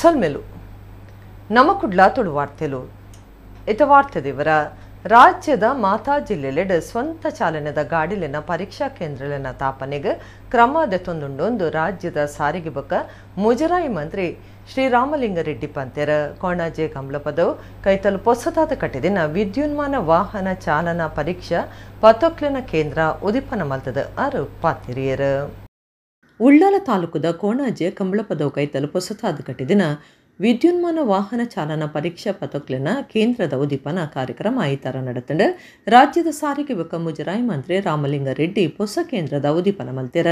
ಸೊಲ್ಮೆಲು ನಮ್ಮ ಕುಡ್ಲ ತುಳು ವಾರ್ತೆಲು ಇತ ವಾರ್ತೆ ದೇವರ ರಾಜ್ಯದ ಮಾತಾ ಜಿಲ್ಲೆಲೆಡ್ ಸ್ವಂತ ಚಾಲನೆದ ಗಾಡಿಲೆನ ಪರೀಕ್ಷಾ ಕೇಂದ್ರಲೆನ ತಾಪನೆಗೆ ಕ್ರಮ ದೆತೊಂದುಂಡು ರಾಜ್ಯದ ಸಾರಿಗೆ ಬೊಕ್ಕ ಮುಜರಾಯಿ ಮಂತ್ರಿ ಶ್ರೀರಾಮಲಿಂಗಾರೆಡ್ಡಿ ಪಂತೆರ್. ಕೊಣಾಜೆ ಕಂಬ್ಳಪದವು ಕೈತಲ್ ಪೊಸತಾದ ಕಟ್ಟಿದಿನ ವಿದ್ಯುನ್ಮಾನ ವಾಹನ ಚಾಲನಾ ಪರೀಕ್ಷಾ ಪತೊಕ್ಲೆನ ಕೇಂದ್ರ ಉದಿಪನ ಮಲ್ತದ ಆರು ಪಾತಿರಿಯರು. ಉಳ್ಳಾಲ ತಾಲೂಕುದ ಕೋಣಾಜೆ ಕಂಬಳಪದವು ಕೈತಲ್ ಪೊಸತಾದ ಕಟ್ಟಿದಿನ ವಿದ್ಯುನ್ಮಾನ ವಾಹನ ಚಾಲನಾ ಪರೀಕ್ಷಾ ಪಥಕ್ಲೆನ ಕೇಂದ್ರದ ಉದ್ದೀಪನ ಕಾರ್ಯಕ್ರಮ ಐತಾರ ನಡೆತಂಡು. ರಾಜ್ಯದ ಸಾರಿಗೆ ಬೊಕ್ಕ ಮುಜರಾಯಿ ಮಂತ್ರಿ ರಾಮಲಿಂಗಾರೆಡ್ಡಿ ಹೊಸ ಕೇಂದ್ರದ ಉದ್ದೀಪನ ಮಲ್ತೆರ್.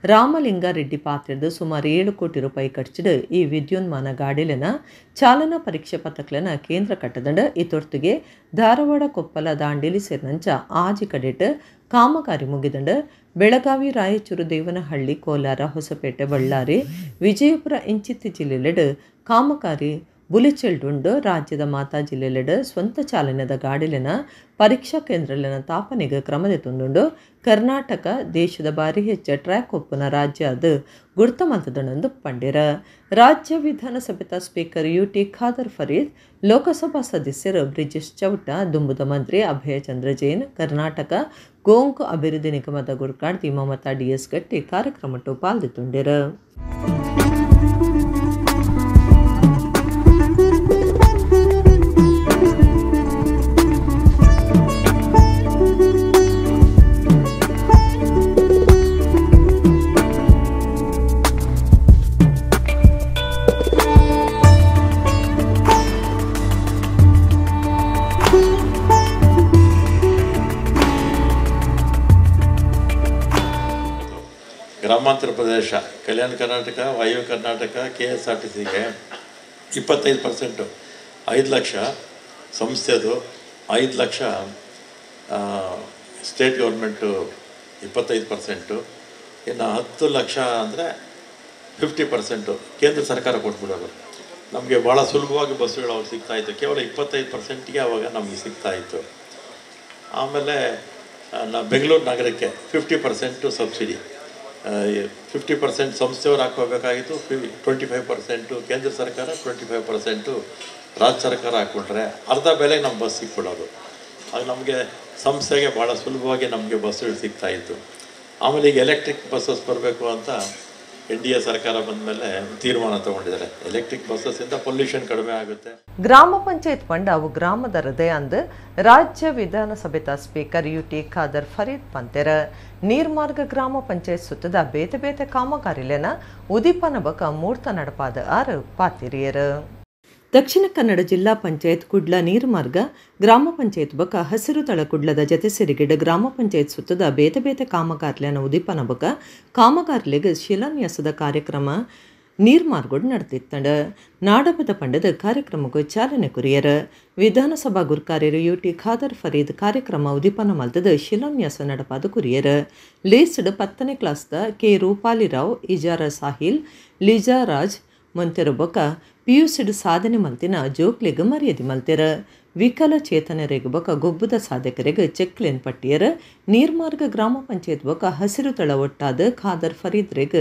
ರಾಮಲಿಂಗಾರೆಡ್ಡಿ ಪಾತ್ರದ ಸುಮಾರು 7 ಕೋಟಿ ರೂಪಾಯಿ ಖರ್ಚಿಡು ಈ ವಿದ್ಯುನ್ಮಾನ ಗಾಡಿಲೆನ ಚಾಲನಾ ಪರೀಕ್ಷಾ ಪಥಕ್ಲೆನ ಕೇಂದ್ರ ಕಟ್ಟದಂಡು. ಈ ತೊರ್ತಿಗೆ ಧಾರವಾಡ, ಕೊಪ್ಪಲ, ದಾಂಡೇಲಿ ಸೇರಿನಂಚ ಆಜಿ ಕಡೆಟ್ ಕಾಮಗಾರಿ ಮುಗಿದಂಡು. ಬೆಳಗಾವಿ, ರಾಯಚೂರು, ದೇವನಹಳ್ಳಿ, ಕೋಲಾರ, ಹೊಸಪೇಟೆ, ಬಳ್ಳಾರಿ, ವಿಜಯಪುರ ಇಂಚಿತ್ತಿ ಜಿಲ್ಲೆಲೆಡ್ ಕಾಮಗಾರಿ ಬುಲೆಚೆಲ್ಡುಂಡು. ರಾಜ್ಯದ ಮಾತಾ ಜಿಲ್ಲೆಲೆಡ್ ಸ್ವಂತ ಚಾಲನೆದ ಗಾಡಿಲೆನ ಪರೀಕ್ಷಾ ಕೇಂದ್ರಲೆನ ತಾಪನೆಗೆ ಕ್ರಮ ಕರ್ನಾಟಕ ದೇಶದ ಭಾರಿ ಹೆಚ್ಚ ಟ್ರ್ಯಾಕ್ ಒಪ್ಪುನ ರಾಜ್ಯ ಅದು ಗುರ್ತ ಮಲ್ತದಂದು ಪಂಡಿರ. ರಾಜ್ಯ ವಿಧಾನಸಭೆತ ಸ್ಪೀಕರ್ ಯುಟಿ ಖಾದರ್ ಫರೀದ್, ಲೋಕಸಭಾ ಸದಸ್ಯರು ಬ್ರಿಜೇಶ್ ಚೌಟ, ದುಂಬುದ ಮಂತ್ರಿ ಅಭಯಚಂದ್ರ ಜೈನ್, ಕರ್ನಾಟಕ ಗೋಂಕು ಅಭಿವೃದ್ಧಿ ನಿಗಮದ ಗುರ್ಕಾರ್ತಿ ಮಮತಾ ಡಿಎಸ್ ಗಟ್ಟಿ ಕಾರ್ಯಕ್ರಮಟ್ಟು ಪಾಲ್ದಿತ್ತುಂಡಿರು. ಗ್ರಾಮಾಂತರ ಪ್ರದೇಶ, ಕಲ್ಯಾಣ ಕರ್ನಾಟಕ, ವಾಯು ಕರ್ನಾಟಕ, KSRTCಗೆ 25%, 5 ಲಕ್ಷ ಸಂಸ್ಥೆದು, 5 ಲಕ್ಷ ಸ್ಟೇಟ್ ಗೌರ್ಮೆಂಟು 25%, ಇನ್ನು 10 ಲಕ್ಷ ಅಂದರೆ 50% ಕೇಂದ್ರ ಸರ್ಕಾರ ಕೊಟ್ಬಿಡೋದು. ನಮಗೆ ಭಾಳ ಸುಲಭವಾಗಿ ಬಸ್ಸುಗಳು ಅವಾಗ ಸಿಗ್ತಾಯಿತ್ತು. ಕೇವಲ 25%ಗೆ ಆವಾಗ ನಮಗೆ ಸಿಗ್ತಾಯಿತ್ತು. ಆಮೇಲೆ ಬೆಂಗಳೂರು ನಗರಕ್ಕೆ 50% ಸಬ್ಸಿಡಿ, 50% ಸಂಸ್ಥೆಯವರು ಹಾಕೋಬೇಕಾಗಿತ್ತು, 25% ಕೇಂದ್ರ ಸರ್ಕಾರ, 25% ರಾಜ್ಯ ಸರ್ಕಾರ ಹಾಕ್ಕೊಂಡ್ರೆ ಅರ್ಧ ಬೆಲೆಗೆ ನಮ್ಮ ಬಸ್ ಸಿಕ್ಬಿಡೋದು. ಆಗ ನಮಗೆ ಸಂಸ್ಥೆಗೆ ಭಾಳ ಸುಲಭವಾಗಿ ನಮಗೆ ಬಸ್ಸುಗಳು ಸಿಗ್ತಾಯಿತ್ತು. ಆಮೇಲೆ ಈಗ ಎಲೆಕ್ಟ್ರಿಕ್ ಬಸ್ಸಸ್ ಬರಬೇಕು ಅಂತ NDA ಸರ್ಕಾರ ಬಂದ ಮೇಲೆ ತೀರ್ಮಾನ ತಗೊಂಡಿದ್ದಾರೆ. ಎಲೆಕ್ಟ್ರಿಕ್ ಬಸ್ಸಸ್ಸಿಂದ ಪೊಲ್ಯೂಷನ್ ಕಡಿಮೆ ಆಗುತ್ತೆ. ಗ್ರಾಮ ಪಂಚಾಯತ್ ಪಂಡ ಅವು ಗ್ರಾಮದ ಹೃದಯ ಅಂದು ರಾಜ್ಯ ವಿಧಾನಸಭೆತ ಸ್ಪೀಕರ್ ಯುಟಿ ಖಾದರ್ ಫರೀದ್ ಪಂತೆರ್. ನೀರ್ಮಾರ್ಗ ಗ್ರಾಮ ಪಂಚಾಯತ್ ಸುತ್ತದ ಬೇತೆ ಬೇತೆ ಕಾಮಗಾರಿಲೆನ ಉದೀಪನ ಬಕ ಮೂರ್ತ ನಡಪಾದ ಆರು ಪಾತಿರಿಯರು. ದಕ್ಷಿಣ ಕನ್ನಡ ಜಿಲ್ಲಾ ಪಂಚಾಯತ್ ಕುಡ್ಲ ನೀರ್ಮಾರ್ಗ ಗ್ರಾಮ ಪಂಚಾಯತ್ ಬಕ ಹಸಿರು ತಳ ಕುಡ್ಲದ ಜತೆ ಸಿರಿಗಿಡ ಗ್ರಾಮ ಪಂಚಾಯತ್ ಸುತ್ತದ ಬೇತೆ ಬೇತೆ ಕಾಮಗಾರಿಲೆನ ಉದೀಪನ ಬಕ ಕಾಮಗಾರಿಲೆಗೆ ಶಿಲಾನ್ಯಾಸದ ಕಾರ್ಯಕ್ರಮ ನೀರ್ಮಾರ್ಗೋಡ್ ನಡೆದಿತ್ತಂಡ. ನಾಡಬದ ಪಂಡದ ಕಾರ್ಯಕ್ರಮಕ್ಕೂ ಚಾಲನೆ ಕುರಿಯರ್. ವಿಧಾನಸಭಾ ಗುರ್ಕಾರ್ಯರು ಯುಟಿ ಖಾದರ್ ಫರೀದ್ ಕಾರ್ಯಕ್ರಮ ಉದೀಪನ ಮಲ್ತದ ಶಿಲಾನ್ಯಾಸ ನಡಪಾದ ಕುರಿಯರ್. ಲೇಸ್ಡ್ 10ನೇ ಕ್ಲಾಸ್ದ ಕೆ ರೂಪಾಲಿರಾವ್, ಇಜಾರ ಸಾಹಿಲ್, ಲಿಜಾ ರಾಜ್ ಮಂತೆರು ಬೊಕ ಪಿಯುಸಿಡ್ ಸಾಧನೆ ಮಲ್ತಿನ ಜೋಕ್ಲೆಗ್ ಮರ್ಯಾದೆ ಮಲ್ತೆರ್. ವಿಕಲಚೇತನರೆಗ್ ಬೊಕ ಗೊಬ್ಬುದ ಸಾಧಕರೆಗ್ ಚೆಕ್ಲೆನ್ ಪಟ್ಟಿಯರ್. ನೀರ್ಮಾರ್ಗ ಗ್ರಾಮ ಪಂಚಾಯತ್ ಬೊಕ ಹಸಿರು ತಳ ಒಟ್ಟಾದ ಖಾದರ್ ಫರೀದ್ರೆಗ್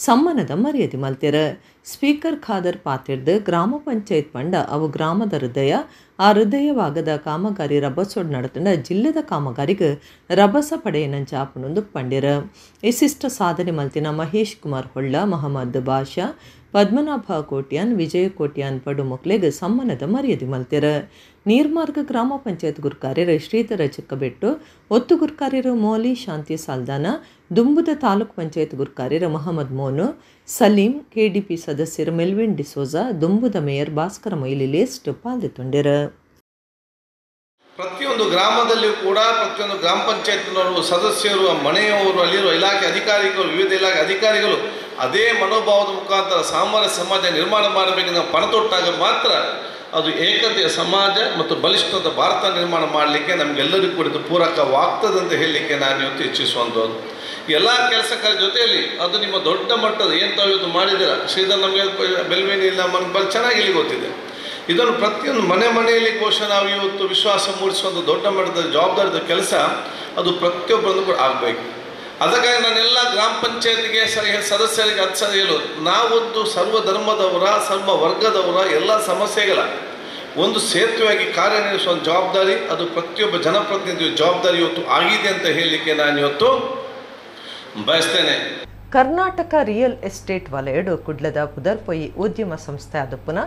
ಸಮ್ಮಾನದ ಮರ್ಯಾದೆ ಮಲ್ತೆರ್. ಸ್ಪೀಕರ್ ಖಾದರ್ ಪಾತಿರ್ದ್ ಗ್ರಾಮ ಪಂಚಾಯತ್ ಪಂಡ ಅವು ಗ್ರಾಮದ ಹೃದಯ, ಆ ಹೃದಯವಾಗದ ಕಾಮಗಾರಿ ರಭಸೋಡ್ ನಡತಂಡ ಜಿಲ್ಲೆದ ಕಾಮಗಾರಿಗೆ ರಭಸ ಪಡೆಯನಂಚ ಆಪುನೊಂದು ಪಂಡಿರ್. ವಿಶಿಷ್ಟ ಸಾಧನೆ ಮಲ್ತಿನ ಮಹೇಶ್ ಕುಮಾರ್ ಹೊಳ್ಳ, ಮಹಮ್ಮದ್ ಬಾಷಾ, ಪದ್ಮನಾಭ ಕೋಟ್ಯಾನ್, ವಿಜಯ ಕೋಟ್ಯಾನ್ ಪಡು ಮೊಕ್ಲೆಗ್ ಸಮ್ಮಾನದ ಮರ್ಯಾದೆ ಮಲ್ತೆರ್. ನೀರ್ಮಾರ್ಗ ಗ್ರಾಮ ಪಂಚಾಯತ್ ಗುರ್ಕಾರ್ಯರು ಶ್ರೀಧರ ಚಿಕ್ಕಬೆಟ್ಟು, ಒತ್ತು ಗುರ್ಕಾರ್ಯರು ಮೌಲಿ ಶಾಂತಿ ಸಾಲ್ದಾನ, ದುಂಬುದ ತಾಲೂಕ್ ಪಂಚಾಯತ್ ಗುರ್ಕಾರ್ಯರು ಮಹಮ್ಮದ್ ಮೋನು, ಸಲೀಂ, ಕೆಡಿಪಿ ಸದಸ್ಯರು ಮೆಲ್ವಿನ್ ಡಿಸೋಜಾ, ದುಂಬುದ ಮೇಯರ್ ಭಾಸ್ಕರ ಮೊಯ್ಲಿ ಲೇಸ್ಟ್ ಪಾಲ್ದಿತ್ತುಂಡೆರ್. ಪ್ರತಿಯೊಂದು ಗ್ರಾಮದಲ್ಲಿಯೂ ಕೂಡ ಪ್ರತಿಯೊಂದು ಗ್ರಾಮ ಪಂಚಾಯತ್ನವರು ಸದಸ್ಯರು, ಮನೆಯವರು, ಅಲ್ಲಿರುವ ಇಲಾಖೆ ಅಧಿಕಾರಿಗಳು, ವಿವಿಧ ಇಲಾಖೆ ಅಧಿಕಾರಿಗಳು ಅದೇ ಮನೋಭಾವದ ಮುಖಾಂತರ ಸಾಮಾನ್ಯ ಸಮಾಜ ನಿರ್ಮಾಣ ಮಾಡಬೇಕೆಂದು ನಾವು ಪಣತೊಟ್ಟಾಗ ಮಾತ್ರ ಅದು ಏಕತೆಯ ಸಮಾಜ ಮತ್ತು ಬಲಿಷ್ಠದ ಭಾರತ ನಿರ್ಮಾಣ ಮಾಡಲಿಕ್ಕೆ ನಮಗೆಲ್ಲರಿಗೂ ಕೂಡ ಇದು ಪೂರಕವಾಗ್ತದೆ ಅಂತ ಹೇಳಲಿಕ್ಕೆ ನಾನು ಇವತ್ತು ಇಚ್ಛಿಸುವಂಥದ್ದು. ಎಲ್ಲ ಕೆಲಸ ಕಾರ್ಯ ಜೊತೆಯಲ್ಲಿ ಅದು ನಿಮ್ಮ ದೊಡ್ಡ ಮಟ್ಟದ ಏನು ತಾವು ಇವತ್ತು ಮಾಡಿದ್ದೀರಾ. ಶ್ರೀಧರ್ ನಮಗೆ ಬೆಲ್ವೇಣಿ ಇಲ್ಲ, ಮನೆ ಚೆನ್ನಾಗಿ ಇಲ್ಲಿ ಗೊತ್ತಿದೆ. ಇದನ್ನು ಪ್ರತಿಯೊಂದು ಮನೆ ಮನೆಯಲ್ಲಿ ಕೋಶ ನಾವು ಇವತ್ತು ವಿಶ್ವಾಸ ಮೂಡಿಸುವಂಥ ದೊಡ್ಡ ಮಟ್ಟದ ಜವಾಬ್ದಾರಿದ ಕೆಲಸ ಅದು ಪ್ರತಿಯೊಬ್ಬರನ್ನು ಕೂಡ ಆಗಬೇಕು. ಅದಕ್ಕಾಗಿ ನಾನೆಲ್ಲ ಗ್ರಾಮ ಪಂಚಾಯತ್ಗೆ ಸದಸ್ಯರಿಗೆ ಅದು ಸರಿ ಹೇಳೋದು, ನಾವೊಂದು ಸರ್ವಧರ್ಮದವರ ಸರ್ವ ವರ್ಗದವರ ಎಲ್ಲ ಸಮಸ್ಯೆಗಳ ಒಂದು ಸೇತುವೆಯಾಗಿ ಕಾರ್ಯನಿರ್ವಹಿಸುವ ಜವಾಬ್ದಾರಿ ಅದು ಪ್ರತಿಯೊಬ್ಬ ಜನಪ್ರತಿನಿಧಿಯ ಜವಾಬ್ದಾರಿ ಇವತ್ತು ಆಗಿದೆ ಅಂತ ಹೇಳಲಿಕ್ಕೆ ನಾನು ಇವತ್ತು ಬಯಸ್ತೇನೆ. ಕರ್ನಾಟಕ ರಿಯಲ್ ಎಸ್ಟೇಟ್ ವಲಯಡು ಕುಡ್ಲದ ಪುದರ್ಪೊಯಿ ಉದ್ಯಮ ಸಂಸ್ಥೆ ಆದಪ್ಪುನ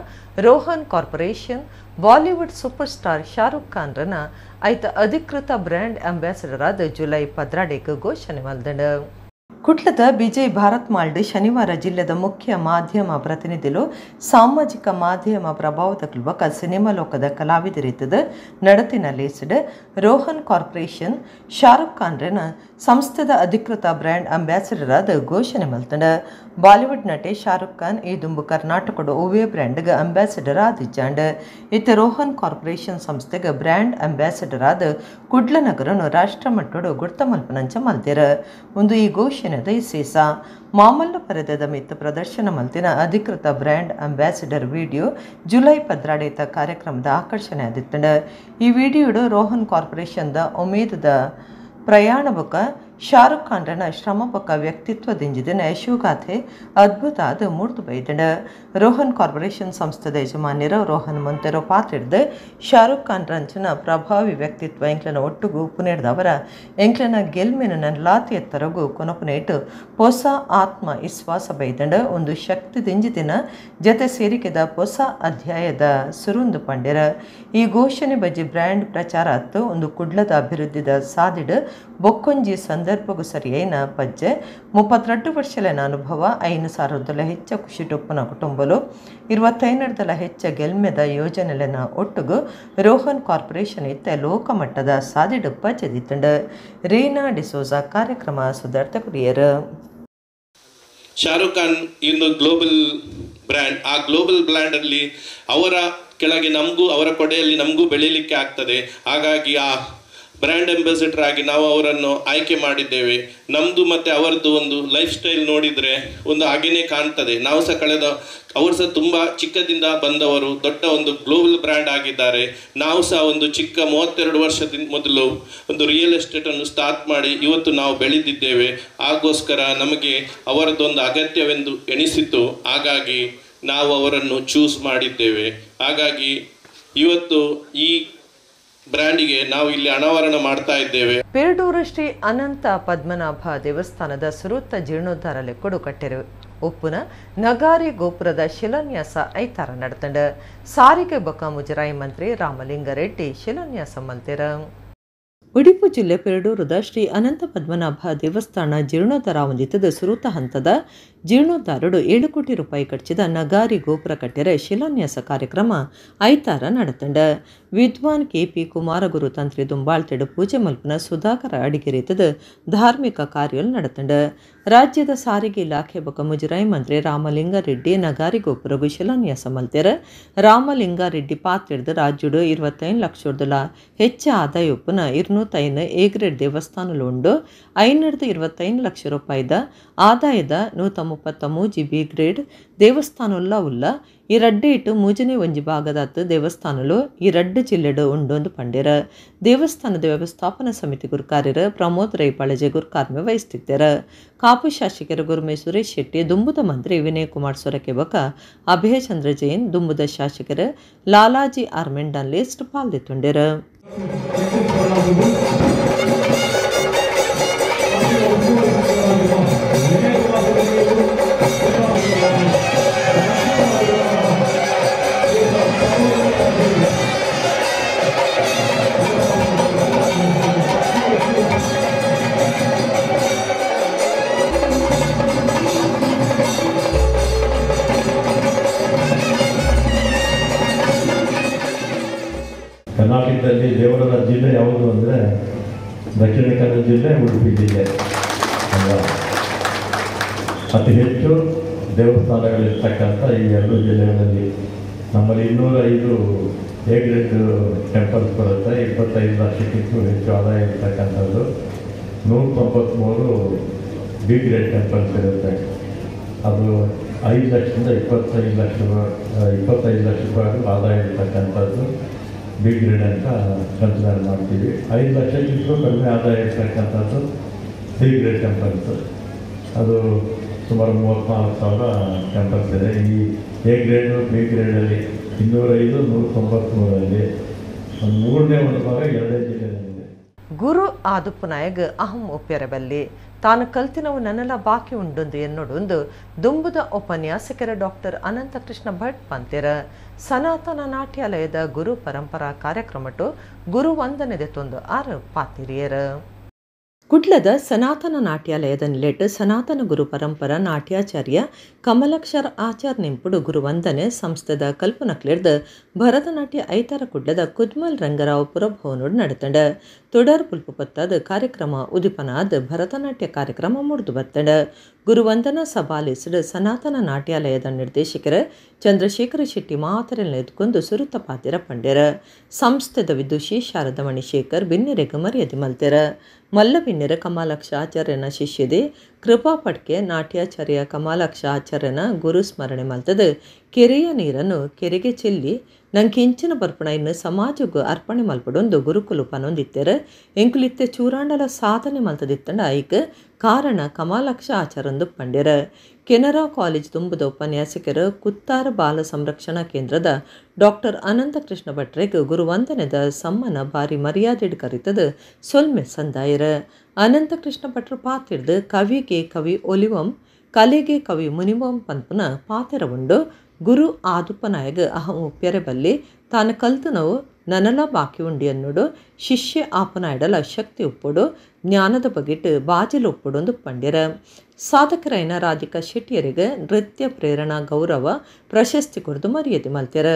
Rohan corporation Bollywood super star Shahrukh Khan ರನ ಐತ ಅಧಿಕೃತ ಬ್ರ್ಯಾಂಡ್ ಅಂಬಾಸಿಡರ್ ಆದ ಜುಲೈ 12 ಘೋಷಣೆ ಮಲ್ದಂಡು. ಕುಡ್ಲದ ವಿಜಯ್ ಭಾರತ್ ಮಾಲ್ಡ್ ಶನಿವಾರ ಜಿಲ್ಲೆದ ಮುಖ್ಯ ಮಾಧ್ಯಮ ಪ್ರತಿನಿಧಿಲು ಸಾಮಾಜಿಕ ಮಾಧ್ಯಮ ಪ್ರಭಾವದ ಬೊಕ ಸಿನಿಮಾ ಲೋಕದ ಕಲಾವಿದರಿತದ ನಡತಿನ ಲೇಸಿಡ್ ರೋಹನ್ ಕಾರ್ಪೊರೇಷನ್ ಶಾರುಖ್ ಖಾನ್ ರನ ಸಂಸ್ಥೆದ ಅಧಿಕೃತ ಬ್ರ್ಯಾಂಡ್ ಅಂಬಾಸಿಡರ್ ಆದ ಘೋಷಣೆ ಮಲ್ತಂಡ. ಬಾಲಿವುಡ್ ನಟೆ ಶಾರುಖ್ ಖಾನ್ ಈ ದುಂಬು ಕರ್ನಾಟಕದ ಒವ್ವೇ ಬ್ರ್ಯಾಂಡ್ಗೆ ಅಂಬಾಸಿಡರ್ ಆದಿಜ್ಜಾಂಡ್. ಇತ್ತ ರೋಹನ್ ಕಾರ್ಪೊರೇಷನ್ ಸಂಸ್ಥೆಗೆ ಬ್ರ್ಯಾಂಡ್ ಅಂಬಾಸಿಡರ್ ಆದ ಕುಡ್ಲ ನಗರನು ರಾಷ್ಟ್ರಮಟ್ಟಡು ಗುರ್ತ ಮಲ್ಪನಂಚ ಮಲ್ದಿರ. ಒಂದು ಈ ಘೋಷಣೆ ಇಸೇಸ ಮಾಮಲ್ಲ ಪರದದ ಮಿತ್ತ ಪ್ರದರ್ಶನ ಮಲ್ತಿನ ಅಧಿಕೃತ ಬ್ರ್ಯಾಂಡ್ ಅಂಬಾಸಿಡರ್ ವಿಡಿಯೋ ಜುಲೈ 12 ಕಾರ್ಯಕ್ರಮದ ಆಕರ್ಷಣೆ ಆದಿತ್ತಂಡ. ಈ ವಿಡಿಯೋಡು ರೋಹನ್ ಕಾರ್ಪೊರೇಷನ್ದ ಉಮೇದದ ಪ್ರಯಾಣ ಬೊಕ ಶಾರುಖ್ ಖಾನ್ರನ ಶ್ರಮ ಬೊಕ ವ್ಯಕ್ತಿತ್ವ ದಿಂಜಿದಿನ ಯಶೋಗಾಥೆ ಅದ್ಭುತ ಆದ ಮೂರ್ತು ಬೈದಂಡ. ರೋಹನ್ ಕಾರ್ಪೊರೇಷನ್ ಸಂಸ್ಥೆದ ಯಜಮಾನ್ಯರು ರೋಹನ್ ಮೊಂತೆರೋ ಪಾತ್ರಿಡ್ದು ಶಾರುಖ್ ಖಾನ್ ರಂಚನ ಪ್ರಭಾವಿ ವ್ಯಕ್ತಿತ್ವ ಎಂಕ್ಲನ ಒಟ್ಟುಗು ಪುನೆಡ್ದವರ ಎಂಕ್ಲನ ಗೆಲ್ಮೆನ ಲಾತಿ ಎತ್ತರಗು ಕೊನಪುನೇಟು ಪೊಸ ಆತ್ಮ ವಿಶ್ವಾಸ ಬೈದಂಡ. ಒಂದು ಶಕ್ತಿ ದಿಂಜಿದಿನ ಜತೆ ಸೇರಿಕೆದ ಪೊಸ ಅಧ್ಯಾಯದ ಸುರುಂದು ಪಂಡೆರ. ಈ ಘೋಷಣೆ ಬಜ್ಜಿ ಬ್ರ್ಯಾಂಡ್ ಪ್ರಚಾರ ಅತ್ತು ಒಂದು ಕುಡ್ಲದ ಅಭಿವೃದ್ಧಿದ ಸಾದಿಡು ಬೊಕ್ಕೊಂಜಿ ಸಂದರ್ಭಗೂ ಸರಿಯೈನ ಪಜ್ಜೆ. 32 ವರ್ಷಲೆನ ಅನುಭವ, 5,000 ಹೆಚ್ಚ ಖುಷಿಟೊಪ್ಪನ ಕುಟುಂಬಲು, 25 ಹೆಚ್ಚ ಗೆಲ್ಮೆದ ಯೋಜನೆಲೆನ ಒಟ್ಟುಗು ರೋಹನ್ ಕಾರ್ಪೊರೇಷನ್ ಇತ್ತ ಲೋಕಮಟ್ಟದ ಸಾದಿಡು ಪಜ್ಜೆದಿತ್ತಂಡ. ರೀನಾ ಡಿಸೋಜಾ ಕಾರ್ಯಕ್ರಮ ಸುಧಾರ್ಥ ಕುರಿಯರು. ಶಾರುಖ್ ಖಾನ್ ಇಂದು ಗ್ಲೋಬಲ್ ಬ್ರ್ಯಾಂಡ್. ಆ ಗ್ಲೋಬಲ್ ಬ್ರ್ಯಾಂಡ್ ಅಲ್ಲಿ ಅವರ ಕೆಳಗೆ ನಮಗೂ, ಅವರ ಕೊಡೆಯಲ್ಲಿ ನಮಗೂ ಬೆಳೀಲಿಕ್ಕೆ ಆಗ್ತದೆ. ಹಾಗಾಗಿ ಆ ಬ್ರ್ಯಾಂಡ್ ಅಂಬಾಸಿಡರ್ ಆಗಿ ನಾವು ಅವರನ್ನು ಆಯ್ಕೆ ಮಾಡಿದ್ದೇವೆ. ನಮ್ಮದು ಮತ್ತು ಅವರದ್ದು ಒಂದು ಲೈಫ್ ಸ್ಟೈಲ್ ನೋಡಿದರೆ ಒಂದು ಹಾಗೇನೆ ಕಾಣ್ತದೆ. ನಾವು ಸಹ ಕಳೆದ ಅವರು ಸಹ ತುಂಬ ಚಿಕ್ಕದಿಂದ ಬಂದವರು, ದೊಡ್ಡ ಒಂದು ಗ್ಲೋಬಲ್ ಬ್ರ್ಯಾಂಡ್ ಆಗಿದ್ದಾರೆ. ನಾವು ಸಹ ಒಂದು ಚಿಕ್ಕ 32 ವರ್ಷದಿಂದ ಮೊದಲು ಒಂದು ರಿಯಲ್ ಎಸ್ಟೇಟನ್ನು ಸ್ಟಾರ್ಟ್ ಮಾಡಿ ಇವತ್ತು ನಾವು ಬೆಳೆದಿದ್ದೇವೆ. ಆಗೋಸ್ಕರ ನಮಗೆ ಅವರದ್ದೊಂದು ಅಗತ್ಯವೆಂದು ಎಣಿಸಿತು. ಹಾಗಾಗಿ ನಾವು ಅವರನ್ನು ಚೂಸ್ ಮಾಡಿದ್ದೇವೆ. ಹಾಗಾಗಿ ಇವತ್ತು ಈ ಬ್ರ್ಯಾಂಡಿಗೆ ನಾವು ಇಲ್ಲಿ ಅನಾವರಣ ಮಾಡ್ತಾ ಇದ್ದೇವೆ. ಪೇರಡೂರು ಶ್ರೀ ಅನಂತ ಪದ್ಮನಾಭ ದೇವಸ್ಥಾನದ ಸುರುತ್ತ ಜೀರ್ಣೋದ್ಧಾರ ಲೆಕ್ಕಡು ಕಟ್ಟೆರು ಉಪ್ಪುನ ನಗಾರಿ ಗೋಪುರದ ಶಿಲಾನ್ಯಾಸ ಐತಾರ ನಡೆತಂಡ. ಸಾರಿಗೆ ಬೊಕ ಮುಜರಾಯಿ ಮಂತ್ರಿ ರಾಮಲಿಂಗಾರೆಡ್ಡಿ ಶಿಲಾನ್ಯಾಸ ಮಲ್ತೆರ. ಉಡುಪಿ ಜಿಲ್ಲೆ ಪೆರಡೂರದ ಶ್ರೀ ಅನಂತ ಪದ್ಮನಾಭ ದೇವಸ್ಥಾನ ಜೀರ್ಣೋದ್ಧಾರ ಹೊಂದಿತದ ಸುರುತ ಹಂತದ ಜೀರ್ಣೋದ್ಧಾರಡು 7 ಕೋಟಿ ರೂಪಾಯಿ ಖರ್ಚಿದ ನಗಾರಿ ಗೋಪುರ ಕಟ್ಟೆರ ಶಿಲಾನ್ಯಾಸ ಕಾರ್ಯಕ್ರಮ ಐತಾರ ನಡೆತಂಡ. ವಿದ್ವಾನ್ ಕೆಪಿ ಕುಮಾರಗುರು ತಂತ್ರಿ ದುಂಬಾಳ್ತೆಡು ಪೂಜೆ ಮಲ್ಪನ ಸುಧಾಕರ ಅಡಿಗೆರಿತದ ಧಾರ್ಮಿಕ ಕಾರ್ಯ ನಡೆತಂಡ. ರಾಜ್ಯದ ಸಾರಿಗೆ ಇಲಾಖೆ ಬೊಕ ಮುಜರಾಯಿ ಮಂತ್ರಿ ರಾಮಲಿಂಗಾರೆಡ್ಡಿ ನಗಾರಿ ಗೋಪುರಗು ಶಿಲಾನ್ಯಾಸ ಮಲ್ತೆರ. ರಾಮಲಿಂಗಾರೆಡ್ಡಿ ಪಾತ್ರೆಡ್ದು ರಾಜ್ಯಡು 25 ಲಕ್ಷದಲ ಹೆಚ್ಚು ಆದಾಯ ಉಪ್ಪುನ 205 ಎ ಗ್ರೇಡ್ ದೇವಸ್ಥಾನಲು ಉಂಡು. 525 ಲಕ್ಷ ರೂಪಾಯಿದ ಆದಾಯದ 133 ಬಿ ಗ್ರೇಡ್ ದೇವಸ್ಥಾನಲ್ಲ ಉಲ್ಲ. ಈ ರಡ್ಡೆ ಇಟ್ಟು ಮೂಜನೆ ಒಂಜಿ ಭಾಗದಾತ್ ದೇವಸ್ಥಾನಲು ಈ ರಡ್ಡು ಜಿಲ್ಲೆಡು ಉಂಡೊಂದು ಪಂಡೆರ. ದೇವಸ್ಥಾನದ ವ್ಯವಸ್ಥಾಪನಾ ಸಮಿತಿ ಗುರುಕಾರ್ಯರು ಪ್ರಮೋದ್ ರೈ ಪಳಜೆ ಗುರುಕಾರ್ಮೆ ವಹಿಸುತ್ತಿದ್ದರು. ಕಾಪು ಶಾಸಕರು ಗುರುಮೆ ಸುರೇಶ್ ಶೆಟ್ಟಿ, ದುಂಬುದ ಮಂತ್ರಿ ವಿನಯ್ ಕುಮಾರ್ ಸೊರಕೆ ಬೊಕ ಅಭಯಚಂದ್ರ ಜೈನ್, ದುಂಬುದ ಶಾಸಕರು ಲಾಲಾಜಿ ಆರ್ಮೆಂಡನ್ ಲಿಸ್ಟ್ ಪಾಲ್ದಿತ್ತುಂಡೆರು. ಕರ್ನಾಟಕದಲ್ಲಿ ದೇವರ ಜಿಲ್ಲೆ ಯಾವುದು ಅಂದರೆ ದಕ್ಷಿಣ ಕನ್ನಡ ಜಿಲ್ಲೆ, ಉಡುಪಿ ಜಿಲ್ಲೆ ಅಲ್ವಾ? ಅತಿ ಹೆಚ್ಚು ದೇವಸ್ಥಾನಗಳಿರ್ತಕ್ಕಂಥ ಈ ಎರಡು ಜಿಲ್ಲೆಗಳಲ್ಲಿ ನಮ್ಮಲ್ಲಿ 205 ಎ ಗ್ರೇಡ್ ಟೆಂಪಲ್ಸ್ ಬರುತ್ತೆ. 25 ಲಕ್ಷಕ್ಕಿಂತ ಹೆಚ್ಚು ಆದಾಯ ಇರ್ತಕ್ಕಂಥದ್ದು 193 B grade temples ಇರುತ್ತೆ. ಅದು 5 ಲಕ್ಷದಿಂದ 25 ಲಕ್ಷ 25 ಲಕ್ಷ ರೂಪಾಯಿ ಆದಾಯ ಇರ್ತಕ್ಕಂಥದ್ದು ಬಿ ಗ್ರೇಡ್ ಅಂತ ಕನ್ಸಿಡರ್ ಮಾಡ್ತೀವಿ. 5 ಲಕ್ಷಕ್ಕಿಂತಲೂ ಕಡಿಮೆ ಆದಾಯ ಇರ್ತಕ್ಕಂಥದ್ದು C grade temples, ಅದು ಸುಮಾರು 34,000 ಟೆಂಪಲ್ಸ್ ಇದೆ. ಈ A grade B ಗ್ರೇಡಲ್ಲಿ 205, 193 ಒಂದು ಮೂರನೇ ಒಂದು ಭಾಗ 2 ಜಿಲ್ಲೆಯಲ್ಲಿದೆ. ಗುರು ಆದುಪ್ಪನಾಯಗ್ ಅಹಂ ಒಪ್ಪ್ಯರಬಲ್ಲಿ ತಾನು ಕಲ್ತಿನವು ನನ್ನೆಲ್ಲ ಬಾಕಿ ಉಂಡೊಂದು ಎನ್ನೊಡೊಂದು ದುಂಬುದ ಉಪನ್ಯಾಸಕರ ಡಾಕ್ಟರ್ ಅನಂತಕೃಷ್ಣ ಭಟ್ ಪಂತೆರ. ಸನಾತನ ನಾಟ್ಯಾಲಯದ ಗುರು ಪರಂಪರಾ ಕಾರ್ಯಕ್ರಮಟು ಗುರು ವಂದನೆದೆ ತೊಂದು ಆರು ಪಾತಿರಿಯರ. ಕುಡ್ಲದ ಸನಾತನ ನಾಟ್ಯಾಲಯದ ನಿಲೆಟ್ ಸನಾತನ ಗುರು ಪರಂಪರಾ ನಾಟ್ಯಾಚಾರ್ಯ ಕಮಲಕ್ಷರ ಆಚಾರ್ ನಿಂಪುಡು ಗುರುವಂದನೆ ಸಂಸ್ಥೆದ ಕಲ್ಪನಕ್ಲಿರ್ದ ಭರತನಾಟ್ಯ ಐತಾರ ಕುಡ್ಲದ ಕುದ್ಮಲ್ ರಂಗರಾವ್ ಪುರಭವನೋಡು ನಡೆತಂಡ. ತೊಡರ್ ಪುಲ್ಪುಪತ್ತಾದ ಕಾರ್ಯಕ್ರಮ ಉದಿಪನಾದ ಭರತನಾಟ್ಯ ಕಾರ್ಯಕ್ರಮ ಮುರಿದು ಬತ್ತಂಡ. ಗುರುವಂದನಾ ಸಭಾಲಿಸಿದ ಸನಾತನ ನಾಟ್ಯಾಲಯದ ನಿರ್ದೇಶಕರ ಚಂದ್ರಶೇಖರ ಶೆಟ್ಟಿ ಮಾತರೆಲ್ಲ ಎದ್ಕೊಂಡು ಸುರುತ ಪಾತಿರ ಪಂಡ್ಯರ. ಸಂಸ್ಥೆದ ವಿದುಷಿ ಶಾರದಮಣಿ ಶೇಖರ್ ಬಿನ್ನೆರೆಗ ಮರ್ಯಾದೆ ಮಲ್ತೆರ. ಮಲ್ಲ ಬಿನ್ನೆರ ಕಮಲಾಕ್ಷ ಆಚಾರ್ಯನ ಶಿಷ್ಯದೆ ಕೃಪಾ ಪಟ್ಕೆ ನಾಟ್ಯಾಚಾರ್ಯ ಕಮಲಾಕ್ಷ ಆಚಾರ್ಯನ ಗುರು ಸ್ಮರಣೆ ಮಲ್ತದ ಕೆರೆಯ ನೀರನ್ನು ಕೆರೆಗೆ ಚೆಲ್ಲಿ ನಂಗೆ ಇಂಚಿನ ಬರ್ಪಣ ಇನ್ನು ಸಮಾಜಕ್ಕೂ ಅರ್ಪಣೆ ಮಲ್ಪಡೊಂದು ಗುರುಕುಲು ಪನೊಂದಿತ್ತೆರ. ಎಂಕುಲಿತ್ತೆ ಚೂರಾಂಡಲ ಸಾಧನೆ ಮಲ್ತದಿತ್ತಂಡ ಐಕ್ ಕಾರಣ ಕಮಲಾಕ್ಷ ಆಚಾರಂದು ಪಂಡ್ಯರ. ಕೆನರಾ ಕಾಲೇಜ್ ತುಂಬುದ ಉಪನ್ಯಾಸಕರು ಕುತ್ತಾರ ಬಾಲ ಸಂರಕ್ಷಣಾ ಕೇಂದ್ರದ ಡಾಕ್ಟರ್ ಅನಂತಕೃಷ್ಣ ಭಟ್ರೆಗ್ ಗುರುವಂದನೆದ ಸಮ್ಮನ ಭಾರಿ ಮರ್ಯಾದೆಡ್ ಕರಿತದ ಸೊಲ್ಮೆ ಸಂದಾಯರ. ಅನಂತಕೃಷ್ಣ ಭಟ್ರು ಪಾತಿರ್ದು ಕವಿಗೆ ಕವಿ ಒಲಿವಂ ಕಲೆಗೆ ಕವಿ ಮುನಿವಂ ಪನ್ಪುನ ಪಾತೆರ ಉಂಡು. ಗುರು ಆದುಪ್ಪನಾಯಗ ಅಹಂ ಉಪ್ಪ್ಯರೆ ಬಲ್ಲಿ ತಾನು ಕಲ್ತನವು ನನಲ ಬಾಕಿ ಉಂಡಿ ಅನ್ನೋಡು ಶಿಷ್ಯ ಆಪನಾಯಡಲ ಶಕ್ತಿ ಉಪ್ಪುಡು ಜ್ಞಾನದ ಬಗೆಟ್ ಬಾಜಿಲು ಉಪ್ಪುಡೊಂದು ಪಂಡ್ಯರ. ಸಾಧಕರೈನ ರಾಧಿಕಾ ಶೆಟ್ಟಿಯರಿಗೆ ನೃತ್ಯ ಪ್ರೇರಣಾ ಗೌರವ ಪ್ರಶಸ್ತಿ ಕೊರದು ಮರ್ಯಾದೆ ಮಲ್ತೆರ.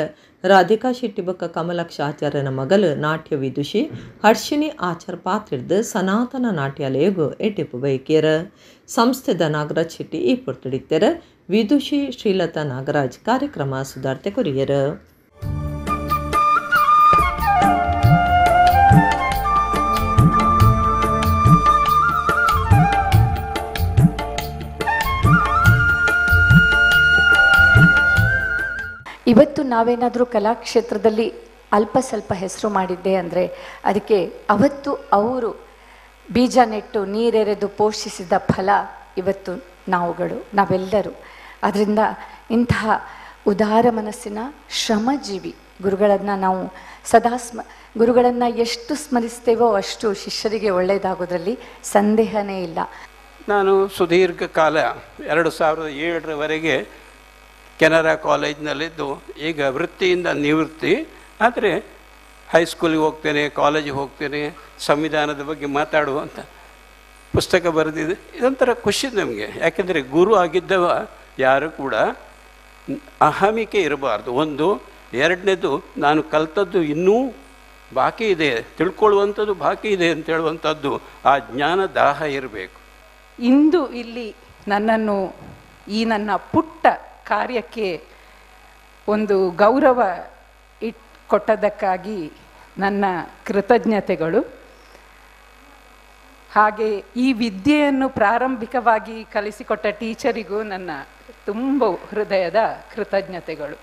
ರಾಧಿಕಾ ಶೆಟ್ಟಿ ಬೊಕ್ಕ ಕಮಲಾಕ್ಷ ಆಚಾರ್ಯನ ಮಗಲು ನಾಟ್ಯ ವಿದುಷಿ ಹರ್ಷಿಣಿ ಆಚಾರ್ ಪಾತ್ರಿರ್ದು ಸನಾತನ ನಾಟ್ಯಾಲಯಗು ಎಟಿಪು ಬೈಕಿಯರ. ಸಂಸ್ಥೆದ ನಾಗರಾಜ್ ಶೆಟ್ಟಿ ಈ ಪೊರ್ತುಡಿತ್ತೆರ. ವಿದುಷಿ ಶ್ರೀಲತಾ ನಾಗರಾಜ್ ಕಾರ್ಯಕ್ರಮ ಸುಧಾರ್ತೆ ಕೊರಿಯರ. ಇವತ್ತು ನಾವೇನಾದರೂ ಕಲಾಕ್ಷೇತ್ರದಲ್ಲಿ ಅಲ್ಪ ಸ್ವಲ್ಪ ಹೆಸರು ಮಾಡಿದ್ದೆ ಅಂದರೆ ಅದಕ್ಕೆ ಅವತ್ತು ಅವರು ಬೀಜ ನೆಟ್ಟು ನೀರೆರೆದು ಪೋಷಿಸಿದ ಫಲ ಇವತ್ತು ನಾವುಗಳು, ನಾವೆಲ್ಲರೂ. ಅದರಿಂದ ಇಂತಹ ಉದಾರ ಮನಸ್ಸಿನ ಶ್ರಮಜೀವಿ ಗುರುಗಳನ್ನು ನಾವು ಸದಾ ಗುರುಗಳನ್ನು ಎಷ್ಟು ಸ್ಮರಿಸ್ತೇವೋ ಅಷ್ಟು ಶಿಷ್ಯರಿಗೆ ಒಳ್ಳೆಯದಾಗೋದ್ರಲ್ಲಿ ಸಂದೇಹನೇ ಇಲ್ಲ. ನಾನು ಸುದೀರ್ಘ ಕಾಲ 2007ರವರೆಗೆ ಕೆನರಾ ಕಾಲೇಜಿನಲ್ಲಿದ್ದು ಈಗ ವೃತ್ತಿಯಿಂದ ನಿವೃತ್ತಿ. ಆದರೆ ಹೈಸ್ಕೂಲಿಗೆ ಹೋಗ್ತೇನೆ, ಕಾಲೇಜಿಗೆ ಹೋಗ್ತೇನೆ, ಸಂವಿಧಾನದ ಬಗ್ಗೆ ಮಾತಾಡುವಂಥ ಪುಸ್ತಕ ಬರೆದಿದೆ. ಇದೊಂಥರ ಖುಷಿ ನಮಗೆ. ಯಾಕೆಂದರೆ ಗುರು ಆಗಿದ್ದವ ಯಾರು ಕೂಡ ಅಹಮಿಕೆ ಇರಬಾರ್ದು ಒಂದು. ಎರಡನೇದು, ನಾನು ಕಲ್ತದ್ದು ಇನ್ನೂ ಬಾಕಿ ಇದೆ, ತಿಳ್ಕೊಳ್ಳುವಂಥದ್ದು ಬಾಕಿ ಇದೆ ಅಂತೇಳುವಂಥದ್ದು ಆ ಜ್ಞಾನ ದಾಹ ಇರಬೇಕು. ಇಂದು ಇಲ್ಲಿ ನನ್ನನ್ನು ಈ ನನ್ನ ಪುಟ್ಟ ಕಾರ್ಯಕ್ಕೆ ಒಂದು ಗೌರವ ಕೊಟ್ಟದಕ್ಕಾಗಿ ನನ್ನ ಕೃತಜ್ಞತೆಗಳು. ಹಾಗೆ ಈ ವಿದ್ಯೆಯನ್ನು ಪ್ರಾರಂಭಿಕವಾಗಿ ಕಲಿಸಿಕೊಟ್ಟ ಟೀಚರಿಗೂ ನನ್ನ ತುಂಬ ಹೃದಯದ ಕೃತಜ್ಞತೆಗಳು.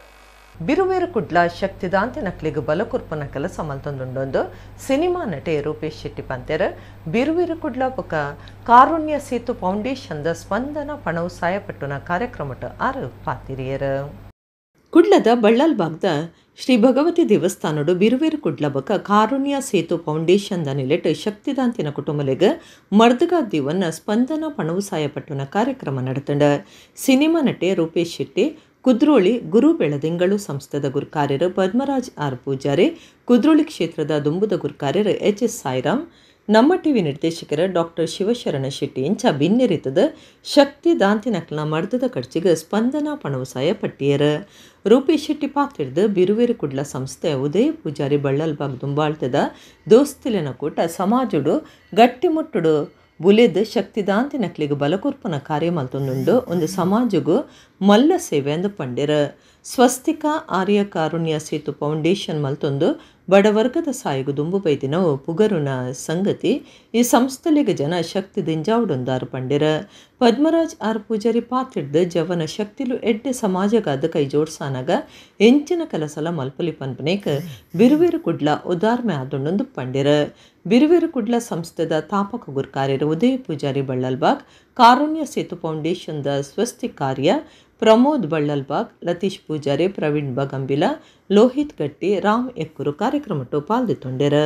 ಬಿರುವೇರು ಕುಡ್ಲ ಶಕ್ತಿದಾಂತಿ ನಕ್ಲಿಗೆ ಬಲಕುರ್ಪನ ಕೆಲಸ ಮಲ್ತೊಂದುಂಡೊಂದು ಸಿನಿಮಾ ನಟೆ ರೂಪೇಶ್ ಶೆಟ್ಟಿ ಪಂತೆರ್. ಬಿರುವೇರು ಕುಡ್ಲ ಬೊಕ ಕಾರುಣ್ಯ ಸೇತು ಫೌಂಡೇಶನ್ the ಸ್ಪಂದನ ಪಣವು ಸಾಯಪಟ್ಟುನ ಕಾರ್ಯಕ್ರಮಟ ಆರು ಪಾತಿರಿಯರ್. ಕುಡ್ಲದ ಬಳ್ಳಾಲ್ಬಾಗ್ದ ಶ್ರೀ ಭಗವತಿ ದೇವಸ್ಥಾನಡು ಬಿರುವೇರು ಕುಡ್ಲ ಬೊಕ ಕಾರುಣ್ಯ ಸೇತು ಫೌಂಡೇಶನ್ the ನಿಲೆಟ್ ಶಕ್ತಿದಾಂತಿನ ಕುಟುಂಬಲೆಗ್ ಮರ್ದಗ ದೇವನ್ನ ಸ್ಪಂದನ ಪಣವು ಸಾಯಪಟ್ಟುನ ಕಾರ್ಯಕ್ರಮ ನಡೆತಂಡ. ಸಿನಿಮಾ ನಟೆ ರೂಪೇಶ್ ಶೆಟ್ಟಿ, ಕುದ್ರೋಳಿ ಗುರು ಬೆಳದಿಂಗಳು ಸಂಸ್ಥೆದ ಗುರುಕಾರ್ಯರು ಪದ್ಮರಾಜ್ ಆರ್ ಪೂಜಾರಿ, ಕುದ್ರೋಳಿ ಕ್ಷೇತ್ರದ ದುಂಬುದ ಗುರುಕಾರ್ಯರು ಎಚ್ ಎಸ್ ಸಾಯಿರಾಮ್, ನಮ್ಮ ಟಿವಿ ನಿರ್ದೇಶಕರ ಡಾಕ್ಟರ್ ಶಿವಶರಣ ಶೆಟ್ಟಿ ಇಂಚ ಬಿನ್ನೆರಿತದ ಶಕ್ತಿ ದಾಂತಿನಕ್ಲ ಮರ್ದದ ಖರ್ಚಿಗೆ ಸ್ಪಂದನಾ ಪಣವಸಾಯ ಪಟ್ಟಿಯರ. ರೂಪೇಶ್ ಶೆಟ್ಟಿ ಪಾತಿರ್ದು ಬಿರುವೇರು ಕುಡ್ಲ ಸಂಸ್ಥೆ ಉದಯ ಪೂಜಾರಿ ಬಳ್ಳಲ್ಬಾಗ್ ದುಂಬಾಳ್ತದ ದೋಸ್ತಿಲಿನ ಕೂಟ ಸಮಾಜುಡು ಗಟ್ಟಿಮುಟ್ಟುಡು ಬುಲೆದ್ ಶಕ್ತಿದಾಂತಿ ನಕ್ಲಿಗೆ ಬಲಕೊರ್ಪನ ಕಾರ್ಯ ಮಲ್ತೊಂದುಂಡು ಒಂದು ಸಮಾಜಗೂ ಮಲ್ಲ ಸೇವೆ ಅಂದು ಪಂಡೆರ. ಸ್ವಸ್ತಿಕಾ ಆರ್ಯ ಕಾರುಣ್ಯ ಸೇತು ಫೌಂಡೇಶನ್ ಮಲ್ತೊಂದು ಬಡವರ್ಗದ ಸಾಯಿಗು ದುಂಬು ಬೈದಿನವು ಪುಗರುನ ಸಂಗತಿ ಈ ಸಂಸ್ಥೆಲೆಗ್ ಜನ ಶಕ್ತಿ ದಿಂಜಾವುಡೊಂದಾರು ಪಂಡೆರ. ಪದ್ಮರಾಜ್ ಆರ್ ಪೂಜಾರಿ ಪಾತಿಡ್ದು ಜವನ ಶಕ್ತಿಲು ಎಡ್ಡೆ ಸಮಾಜಗಾದ ಕೈ ಜೋಡ್ಸಾನಾಗ ಎಂಚಿನ ಕೆಲಸಲ ಮಲ್ಪಲಿ ಪನ್ಪನೇಕ್ ಬಿರುವೆರು ಕುಡ್ಲ ಉದಾರ್ಮೆ ಆದುಂಡೊಂದು ಪಂಡೆರ. ಬಿರುವೆರು ಕುಡ್ಲ ಸಂಸ್ಥೆದ ತಾಪಕ ಗುರ್ಕಾರ್ಯರು ಉದಯ ಪೂಜಾರಿ ಬಳ್ಳಲ್ಬಾಗ್, ಕಾರುಣ್ಯ ಸೇತು ಫೌಂಡೇಶನ್ದ ಸ್ವಸ್ತಿ ಕಾರ್ಯ ಪ್ರಮೋದ್ ಬಳ್ಳಲ್ಬಾಗ್, ಲತೀಶ್ ಪೂಜಾರಿ, ಪ್ರವೀಣ್ ಬಗಂಬಿಲ, ಲೋಹಿತ್ ಗಟ್ಟಿ, ರಾಮ್ ಎಕ್ಕೂರು ಕಾರ್ಯಕ್ರಮಟ್ಟು ಪಾಲ್ದಿತ್ತೊಂಡೆರ.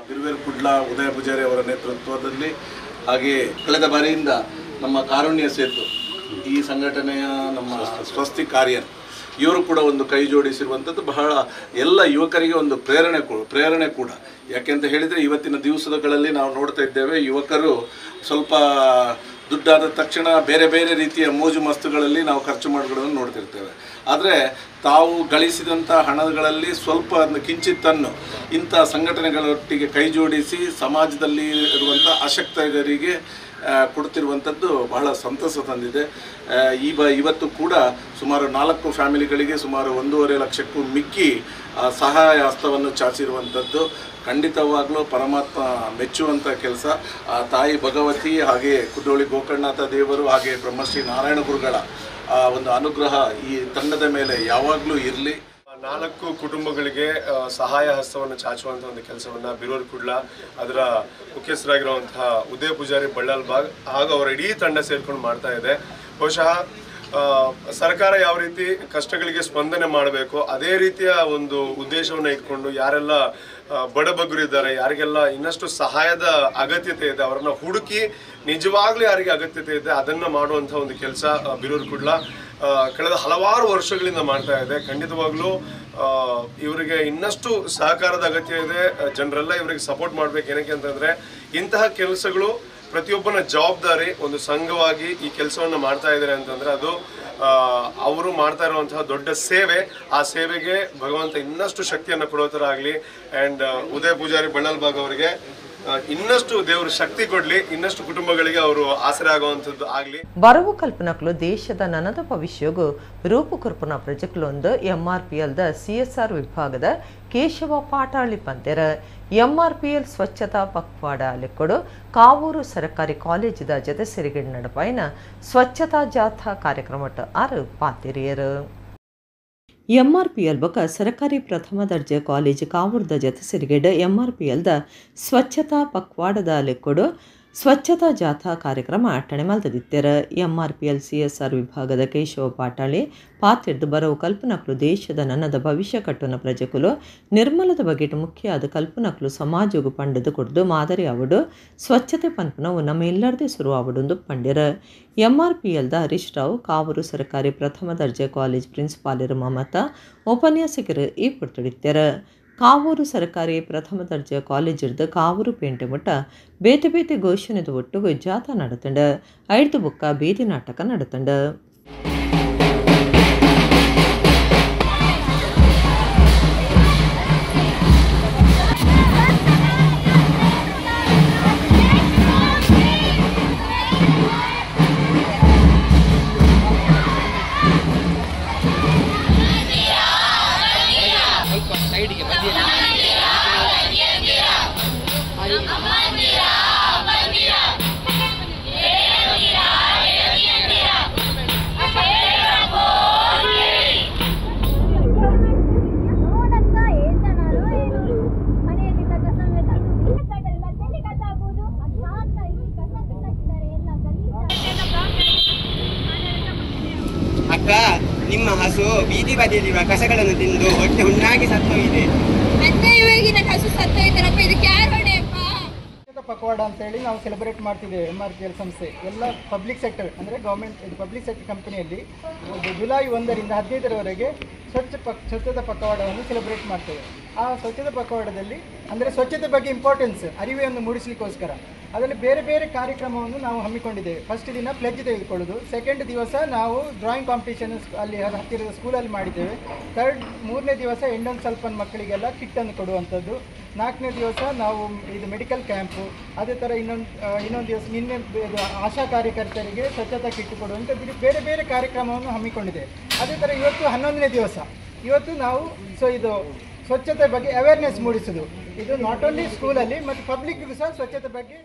ಬಿರುವೆರು ಕುಡ್ಲ ಉದಯ ಪೂಜಾರಿ ಅವರ ನೇತೃತ್ವದಲ್ಲಿ ಹಾಗೆ ಕಳೆದ ಬಾರಿಯಿಂದ ನಮ್ಮ ಕಾರುಣ್ಯ ಸೇತು ಈ ಸಂಘಟನೆಯ ನಮ್ಮ ಸ್ವಸ್ತಿ ಕಾರ್ಯ ಇವರು ಕೂಡ ಒಂದು ಕೈ ಜೋಡಿಸಿರುವಂಥದ್ದು ಬಹಳ ಎಲ್ಲ ಯುವಕರಿಗೆ ಒಂದು ಪ್ರೇರಣೆ ಕೂಡ. ಯಾಕೆಂತ ಹೇಳಿದರೆ ಇವತ್ತಿನ ದಿವಸಗಳಲ್ಲಿ ನಾವು ನೋಡ್ತಾ ಇದ್ದೇವೆ, ಯುವಕರು ಸ್ವಲ್ಪ ದುಡ್ಡಾದ ತಕ್ಷಣ ಬೇರೆ ಬೇರೆ ರೀತಿಯ ಮೋಜು ಮಸ್ತುಗಳಲ್ಲಿ ನಾವು ಖರ್ಚು ಮಾಡೋದನ್ನು ನೋಡ್ತಿರ್ತೇವೆ. ಆದರೆ ತಾವು ಗಳಿಸಿದಂಥ ಹಣಗಳಲ್ಲಿ ಸ್ವಲ್ಪ ಕಿಂಚಿತ್ತನ್ನು ಇಂಥ ಸಂಘಟನೆಗಳೊಟ್ಟಿಗೆ ಕೈ ಜೋಡಿಸಿ ಸಮಾಜದಲ್ಲಿ ಇರುವಂಥ ಅಶಕ್ತರಿಗೆ ಕೊಡ್ತಿರುವಂಥದ್ದು ಬಹಳ ಸಂತಸ ತಂದಿದೆ. ಇವತ್ತು ಕೂಡ ಸುಮಾರು 4 ಫ್ಯಾಮಿಲಿಗಳಿಗೆ ಸುಮಾರು 1.5 ಲಕ್ಷಕ್ಕೂ ಮಿಕ್ಕಿ ಸಹಾಯ ಹಸ್ತವನ್ನು ಚಾಚಿರುವಂಥದ್ದು ಖಂಡಿತವಾಗಲೂ ಪರಮಾತ್ಮ ಮೆಚ್ಚುವಂಥ ಕೆಲಸ. ಆ ತಾಯಿ ಭಗವತಿ ಹಾಗೆ ಕುದ್ರೋಳಿ ಗೋಕರ್ಣನಾಥ ದೇವರು ಹಾಗೆ ಬ್ರಹ್ಮಶ್ರೀ ನಾರಾಯಣ ಗುರುಗಳ ಒಂದು ಅನುಗ್ರಹ ಈ ತಂಡದ ಮೇಲೆ ಯಾವಾಗಲೂ ಇರಲಿ. 4 ಕುಟುಂಬಗಳಿಗೆ ಸಹಾಯ ಹಸ್ತವನ್ನು ಚಾಚುವಂಥ ಒಂದು ಕೆಲಸವನ್ನು ಬಿರುವೆರು ಕುಡ್ಲ ಅದರ ಮುಖ್ಯಸ್ಥರಾಗಿರುವಂತಹ ಉದಯ ಪೂಜಾರಿ ಬಳ್ಳಾಲ್ಬಾಗ್ ಹಾಗೂ ಅವರ ಇಡೀ ತಂಡ ಸೇರ್ಕೊಂಡು ಮಾಡ್ತಾ ಇದೆ. ಬಹುಶಃ ಸರ್ಕಾರ ಯಾವ ರೀತಿ ಕಷ್ಟಗಳಿಗೆ ಸ್ಪಂದನೆ ಮಾಡಬೇಕು ಅದೇ ರೀತಿಯ ಒಂದು ಉದ್ದೇಶವನ್ನು ಇಟ್ಕೊಂಡು ಯಾರೆಲ್ಲ ಬಡಬಗ್ಗರು ಇದ್ದಾರೆ, ಯಾರಿಗೆಲ್ಲ ಇನ್ನಷ್ಟು ಸಹಾಯದ ಅಗತ್ಯತೆ ಇದೆ ಅವರನ್ನು ಹುಡುಕಿ ನಿಜವಾಗ್ಲೂ ಯಾರಿಗೆ ಅಗತ್ಯತೆ ಇದೆ ಅದನ್ನು ಮಾಡುವಂಥ ಒಂದು ಕೆಲಸ ಬಿರುವೆರು ಕುಡ್ಲ ಕಳೆದ ಹಲವಾರು ವರ್ಷಗಳಿಂದ ಮಾಡ್ತಾ ಇದೆ. ಖಂಡಿತವಾಗ್ಲೂ ಇವರಿಗೆ ಇನ್ನಷ್ಟು ಸಹಕಾರದ ಅಗತ್ಯ ಇದೆ. ಜನರೆಲ್ಲ ಇವರಿಗೆ ಸಪೋರ್ಟ್ ಮಾಡಬೇಕು. ಏನಕ್ಕೆ ಅಂತಂದರೆ ಇಂತಹ ಕೆಲಸಗಳು ಪ್ರತಿಯೊಬ್ಬನ ಜವಾಬ್ದಾರಿ. ಒಂದು ಸಂಘವಾಗಿ ಈ ಕೆಲಸವನ್ನು ಮಾಡ್ತಾ ಇದ್ದಾರೆ ಅಂತಂದರೆ ಅದು ಅವರು ಮಾಡ್ತಾ ಇರುವಂತಹ ದೊಡ್ಡ ಸೇವೆ. ಆ ಸೇವೆಗೆ ಭಗವಂತ ಇನ್ನಷ್ಟು ಶಕ್ತಿಯನ್ನು ಕೊಡೋ ಥರ ಆಗಲಿ. ಆ್ಯಂಡ್ ಉದಯ ಪೂಜಾರಿ ಬಳ್ಳಲ್ಬಾಗ್ ಅವರಿಗೆ ಇನ್ನಷ್ಟು ದೇವರು ಶಕ್ತಿ ಕೊಡಲಿ, ಇನ್ನಷ್ಟು ಕುಟುಂಬಗಳಿಗೆ ಅವರು ಆಸರೆ ಆಗುವಂಥದ್ದು ಆಗಲಿ. ಬರವು ಕಲ್ಪನಕ್ಲು ದೇಶದ ನನದ ಭವಿಷ್ಯಗೂ ರೂಪುಕಲ್ಪನಾ ಪ್ರಜೆಕ್ಲೊಂದು ಎಂಆರ್ಪಿಎಲ್ದ ಸಿಎಸ್ಆರ್ ವಿಭಾಗದ ಕೇಶವ ಪಾಟಾಳಿ ಪಂತೆರ. ಎಂಆರ್ಪಿಎಲ್ ಸ್ವಚ್ಛತಾ ಪಕ್ವಾಡ ಲೆಕ್ಕಡು ಕಾವೂರು ಸರ್ಕಾರಿ ಕಾಲೇಜಿದ ಜೊತೆ ಸಿರಿಗಿಡ ನಡಪಾಯಿನ ಸ್ವಚ್ಛತಾ ಜಾಥಾ ಕಾರ್ಯಕ್ರಮಟ್ಟು ಆರು ಪಾತಿರಿಯರು. ಎಂಆರ್ಪಿಎಲ್ ಬೊಕ ಸರ್ಕಾರಿ ಪ್ರಥಮ ದರ್ಜೆ ಕಾಲೇಜು ಕಾವೂರ್ದ ಜೊತೆ ಸಿರಿಗೇಡು ಎಂಆರ್ಪಿಎಲ್ದ ಸ್ವಚ್ಛತಾ ಪಕ್ವಾಡದ ಲೆಕ್ಕೊಡು ಸ್ವಚ್ಛತಾ ಜಾಥಾ ಕಾರ್ಯಕ್ರಮ ಅಟ್ಟಣೆ ಮಲ್ತದಿತ್ತೆರ. ಎಂಆರ್ಪಿಎಲ್ ಸಿಎಸ್ಆರ್ ವಿಭಾಗದ ಕೇಶವ ಪಾಟಾಳಿ ಪಾತಿರ್ದು ಬರವು ಕಲ್ಪನಕ್ಲು ದೇಶದ ನನ್ನದ ಭವಿಷ್ಯ ಕಟ್ಟುನ ಪ್ರಜೆಕುಲು ನಿರ್ಮಲದ ಬಗೆಟ್ ಮುಖ್ಯ ಆದ ಕಲ್ಪನಕ್ಲು ಸಮಾಜಗು ಪಂಡದು ಕೊಡ್ದು ಮಾದರಿ ಆವಡು ಸ್ವಚ್ಛತೆ ಪನ್ಪನವು ನಮ್ಮ ಎಲ್ಲರದೇ ಶುರುವಾವಡೊಂದು ಪಂಡಿರ. ಎಂಆರ್ಪಿಎಲ್ದ ಹರೀಶ್ ರಾವ್, ಕಾವೂರು ಸರ್ಕಾರಿ ಪ್ರಥಮ ದರ್ಜೆ ಕಾಲೇಜ್ ಪ್ರಿನ್ಸಿಪಾಲರು ಮಮತಾ ಉಪನ್ಯಾಸಕರು ಈ ಪುರ್ತುಡಿತ್ತೆರ. ಕಾವೂರು ಸರ್ಕಾರಿ ಪ್ರಥಮ ದರ್ಜೆ ಕಾಲೇಜಿರ್ದು ಕಾವೂರು ಪೇಂಟೆ ಮುಟ್ಟ ಬೇತೆ ಬೇತೆ ಘೋಷಣೆದ ಒಟ್ಟುಗು ಜಾಥಾ ನಡತಂಡ. ಐದು ಬುಕ್ಕ ಬೀದಿ ನಾಟಕ ನಡತಂಡ. ಅಕ್ಕ, ನಿಮ್ಮ ಹಸು ಬೀದಿ ಬದಿಯಲ್ಲಿರುವ ಕಸಗಳನ್ನು ತಿಂದು ಹೊಟ್ಟೆ ಹುಣ್ಣಾಗಿ ಸತ್ತೋಗಿದೆ. ಹಸು ಸತ್ತೋಯ್ತಾರಪ್ಪ, ಇದಕ್ಕೆ ಯಾರು ಹೊಣೆಯಪ್ಪ? ಪಕ್ವಾಡ ಅಂತ ಹೇಳಿ ನಾವು ಸೆಲೆಬ್ರೇಟ್ ಮಾಡ್ತಿದ್ದೇವೆ. ಎಂಆರ್ಪಿಎಲ್ ಸಂಸ್ಥೆ ಎಲ್ಲ ಪಬ್ಲಿಕ್ ಸೆಕ್ಟರ್ ಅಂದರೆ ಗೌರ್ಮೆಂಟ್ ಇದು ಪಬ್ಲಿಕ್ ಸೆಕ್ಟರ್ ಕಂಪನಿಯಲ್ಲಿ ಜುಲೈ 1 ರಿಂದ 15ರವರೆಗೆ ಸ್ವಚ್ಛತಾ ಪಕ್ವಾಡವನ್ನು ಸೆಲೆಬ್ರೇಟ್ ಮಾಡ್ತೇವೆ. ಆ ಸ್ವಚ್ಛತಾ ಪಕ್ವಾಡದಲ್ಲಿ ಅಂದರೆ ಸ್ವಚ್ಛತೆ ಬಗ್ಗೆ ಇಂಪಾರ್ಟೆನ್ಸ್ ಅರಿವನ್ನು ಮೂಡಿಸಲಿಕ್ಕೋಸ್ಕರ ಅದರಲ್ಲಿ ಬೇರೆ ಬೇರೆ ಕಾರ್ಯಕ್ರಮವನ್ನು ನಾವು ಹಮ್ಮಿಕೊಂಡಿದ್ದೇವೆ. ಫಸ್ಟ್ ದಿನ ಪ್ಲೆಜ್ ತೆಗೆದುಕೊಳ್ಳೋದು, ಸೆಕೆಂಡ್ ದಿವಸ ನಾವು ಡ್ರಾಯಿಂಗ್ ಕಾಂಪಿಟೇಷನ್ ಅಲ್ಲಿ ಹತ್ತಿರದ ಸ್ಕೂಲಲ್ಲಿ ಮಾಡಿದ್ದೇವೆ. ಮೂರನೇ ದಿವಸ ಎಂಡೊಂದು ಸ್ವಲ್ಪ ಮಕ್ಕಳಿಗೆಲ್ಲ ಕಿಟ್ಟನ್ನು ಕೊಡುವಂಥದ್ದು. ನಾಲ್ಕನೇ ದಿವಸ ನಾವು ಇದು ಮೆಡಿಕಲ್ ಕ್ಯಾಂಪು, ಅದೇ ಥರ ಇನ್ನೊಂದು ದಿವಸ ನಿನ್ನೆ ಇದು ಆಶಾ ಕಾರ್ಯಕರ್ತರಿಗೆ ಸ್ವಚ್ಛತಾ ಕಿಟ್ಟು ಕೊಡುವಂಥದ್ದು, ಬೇರೆ ಬೇರೆ ಕಾರ್ಯಕ್ರಮವನ್ನು ಹಮ್ಮಿಕೊಂಡಿದ್ದೇವೆ. ಅದೇ ಥರ ಇವತ್ತು 11ನೇ ದಿವಸ, ಇವತ್ತು ನಾವು ಸೊ ಇದು ಸ್ವಚ್ಛತೆ ಬಗ್ಗೆ ಅವೇರ್ನೆಸ್ ಮೂಡಿಸೋದು. ಇದು not only ಸ್ಕೂಲಲ್ಲಿ ಮತ್ತು ಪಬ್ಲಿಕ್ಗೂ ಸಹ ಸ್ವಚ್ಛತೆ ಬಗ್ಗೆ.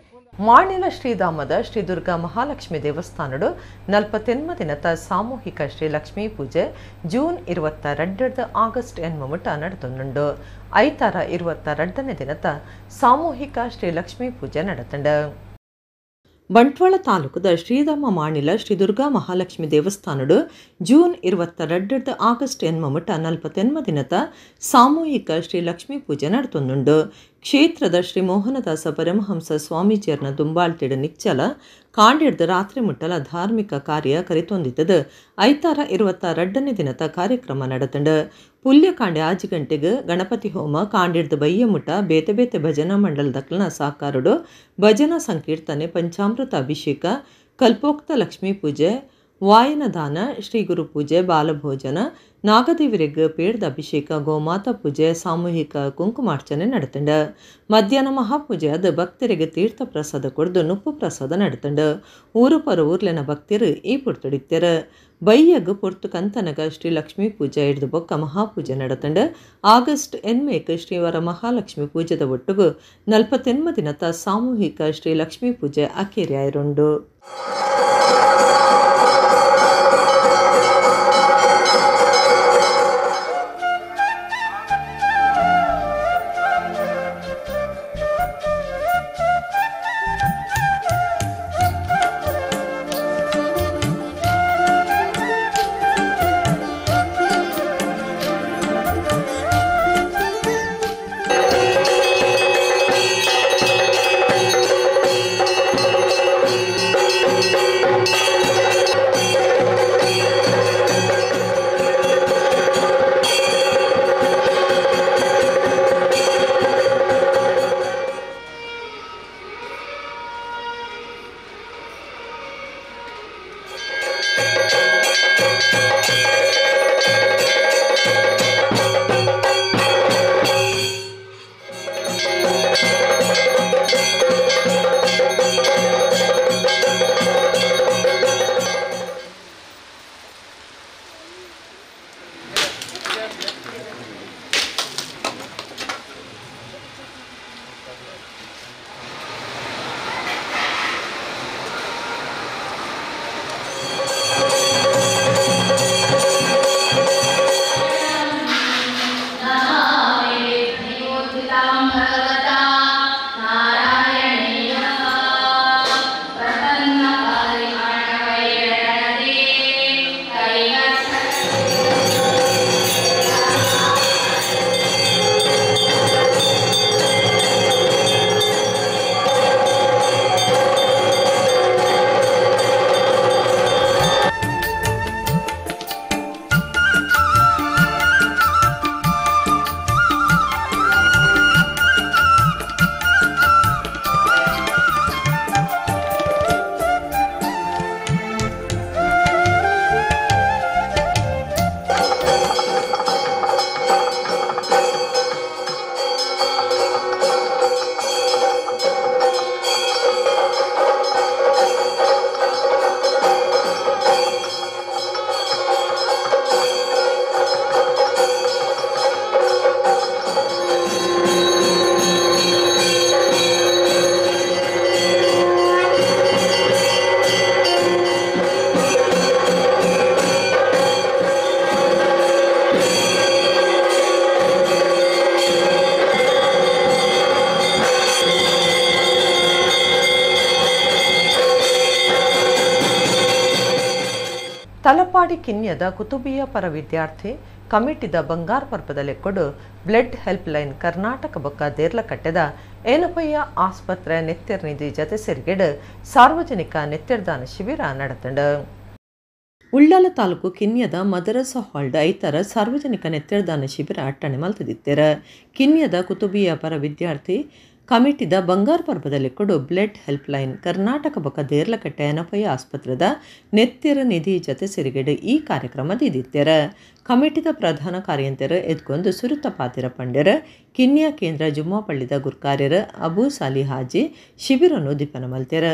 ಮಾಣಿಲ ಶ್ರೀಧಾಮದ ಶ್ರೀ ದುರ್ಗಾ ಮಹಾಲಕ್ಷ್ಮಿ ದೇವಸ್ಥಾನಡು 48 ದಿನದ ಸಾಮೂಹಿಕ ಶ್ರೀ ಲಕ್ಷ್ಮೀ ಪೂಜೆ ಜೂನ್ 22 ಆಗಸ್ಟ್ ಎನ್ಮುಟ ನಡೆದುಂಡು. ಐತಾರ 22ನೇ ದಿನದ ಸಾಮೂಹಿಕ ಶ್ರೀ ಲಕ್ಷ್ಮೀ ಪೂಜೆ ನಡೆತಂಡ. ಬಂಟ್ವಾಳ ತಾಲೂಕದ ಶ್ರೀಧಾಮ ಮಾಣಿಲ ಶ್ರೀ ದುರ್ಗಾ ಮಹಾಲಕ್ಷ್ಮಿ ದೇವಸ್ಥಾನಡು ಜೂನ್ 22 ಆಗಸ್ಟ್ ಎನ್ಮುಟ 48 ದಿನದ ಸಾಮೂಹಿಕ ಶ್ರೀ ಲಕ್ಷ್ಮೀ ಪೂಜೆ ನಡೆತುಂಡು. ಕ್ಷೇತ್ರದ ಶ್ರೀ ಮೋಹನದಾಸ ಪರಮಹಂಸ ಸ್ವಾಮೀಜಿಯರ್ನ ದುಂಬಾಳ್ತಿಡ ನಿಚ್ಚಲ ಕಾಂಡಿಡ್ದ ರಾತ್ರಿ ಮುಟ್ಟಲ ಧಾರ್ಮಿಕ ಕಾರ್ಯ ಕರಿತೊಂದಿದ್ದದು. ಐತಾರ 22ನೇ ದಿನದ ಕಾರ್ಯಕ್ರಮ ನಡೆತಂಡ. ಪುಲ್ಯಕಾಂಡೆ 5 ಗಂಟೆಗೆ ಗಣಪತಿ ಹೋಮ, ಕಾಂಡಿಡ್ದ ಬಯ್ಯ ಮುಟ್ಟ ಬೇತೆ ಬೇತೆ ಭಜನಾ ಮಂಡಲದಕ್ಲನ ಸಾಕಾರುಡು ಭಜನಾ ಸಂಕೀರ್ತನೆ, ಪಂಚಾಮೃತ ಅಭಿಷೇಕ, ಕಲ್ಪೋಕ್ತ ಲಕ್ಷ್ಮೀ ಪೂಜೆ, ವಾಯನದಾನ, ಶ್ರೀ ಗುರು ಪೂಜೆ, ಬಾಲಭೋಜನ, ನಾಗದೇವರಿಗೆ ಪೇಡ್ದ ಅಭಿಷೇಕ, ಗೋಮಾತಾ ಪೂಜೆ, ಸಾಮೂಹಿಕ ಕುಂಕುಮಾರ್ಚನೆ ನಡೆತಂಡ. ಮಧ್ಯಾಹ್ನ ಮಹಾಪೂಜೆ ಅದು ಭಕ್ತರಿಗೆ ತೀರ್ಥ ಪ್ರಸಾದ ಕೊಡ್ದು ನುಪ್ಪು ಪ್ರಸಾದ ನಡೆತಂಡ. ಊರು ಪರ ಊರ್ಲೆನ ಭಕ್ತರು ಈ ಪುರ್ತುಡಿತ್ತರ. ಬಯ್ಯಗ್ ಪೊರ್ತು ಕಂತನಗ ಶ್ರೀ ಲಕ್ಷ್ಮೀ ಪೂಜೆ ಹಿಡಿದು ಬೊಕ್ಕ ಮಹಾಪೂಜೆ ನಡೆತಂಡ. ಆಗಸ್ಟ್ 8 ಶ್ರೀವರ ಮಹಾಲಕ್ಷ್ಮಿ ಪೂಜೆದ ಒಟ್ಟುಗು 48 ದಿನದ ಸಾಮೂಹಿಕ ಶ್ರೀ ಲಕ್ಷ್ಮೀ ಪೂಜೆ ಅಕೇರಿಯಾಯಿರುಂಡು. ತಲಪಾಡಿ ಕಿನ್ಯದ ಕುತುಬಿಯ ಪರ ವಿದ್ಯಾರ್ಥಿ ಕಮಿಟಿದ ಬಂಗಾರ ಪರ್ಪದ ಲೆಕ್ಕೊಡು blood help line Karnataka ಬೊಕ್ಕ ದೇರ್ಲಕಟ್ಟೆದ ಏನಪಯ್ಯ ಆಸ್ಪತ್ರೆ ನೆತ್ತೆರ್ ನಿಧಿ ಜತೆ ಸೇರ್ಗೆಡ್ ಸಾರ್ವಜನಿಕ ನೆತ್ತೆರ್ದಾನ ಶಿಬಿರ ನಡೆತಂಡ. ಉಳ್ಳಾಲ ತಾಲೂಕು ಕಿನ್ಯದ ಮದರಸ ಹಾಲ್ಡ್ ಐತರ ಸಾರ್ವಜನಿಕ ನೆತ್ತೆರ್ದಾನ ಶಿಬಿರ ಅಟ್ಟಣೆ ಮಲ್ತದಿತ್ತೆರ. ಕಿನ್ಯದ ಕುತುಬಿಯ ಪರ ವಿದ್ಯಾರ್ಥಿ ಕಮಿಟಿದ ಬಂಗಾರ ಪರ್ಬದಲ್ಲಿ ಕೊಡು blood help line Karnataka ಬೊಕ್ಕ ದೇರ್ಲಕಟ್ಟೆ ಏನಪಯ್ಯ ಆಸ್ಪತ್ರೆದ ನೆತ್ತೆರ ನಿಧಿ ಜತೆ ಸಿರಿಗೆಡು ಈ ಕಾರ್ಯಕ್ರಮ ದಿದಿತ್ತೆರ. ಕಮಿಟಿದ ಪ್ರಧಾನ ಕಾರ್ಯಂತೆರ ಎದ್ಕೊಂದು ಸುರುತ ಪಾತಿರ ಪಂಡ್ಯರ ಕಿನ್ಯಾ ಕೇಂದ್ರ ಜುಮ್ಮಾಪಳ್ಳಿದ ಗುರ್ಕಾರ್ಯರ ಅಬು ಸಾಲಿ ಹಾಜಿ ಶಿಬಿರನ್ನು ದಿಪನ ಮಲ್ತೆರ.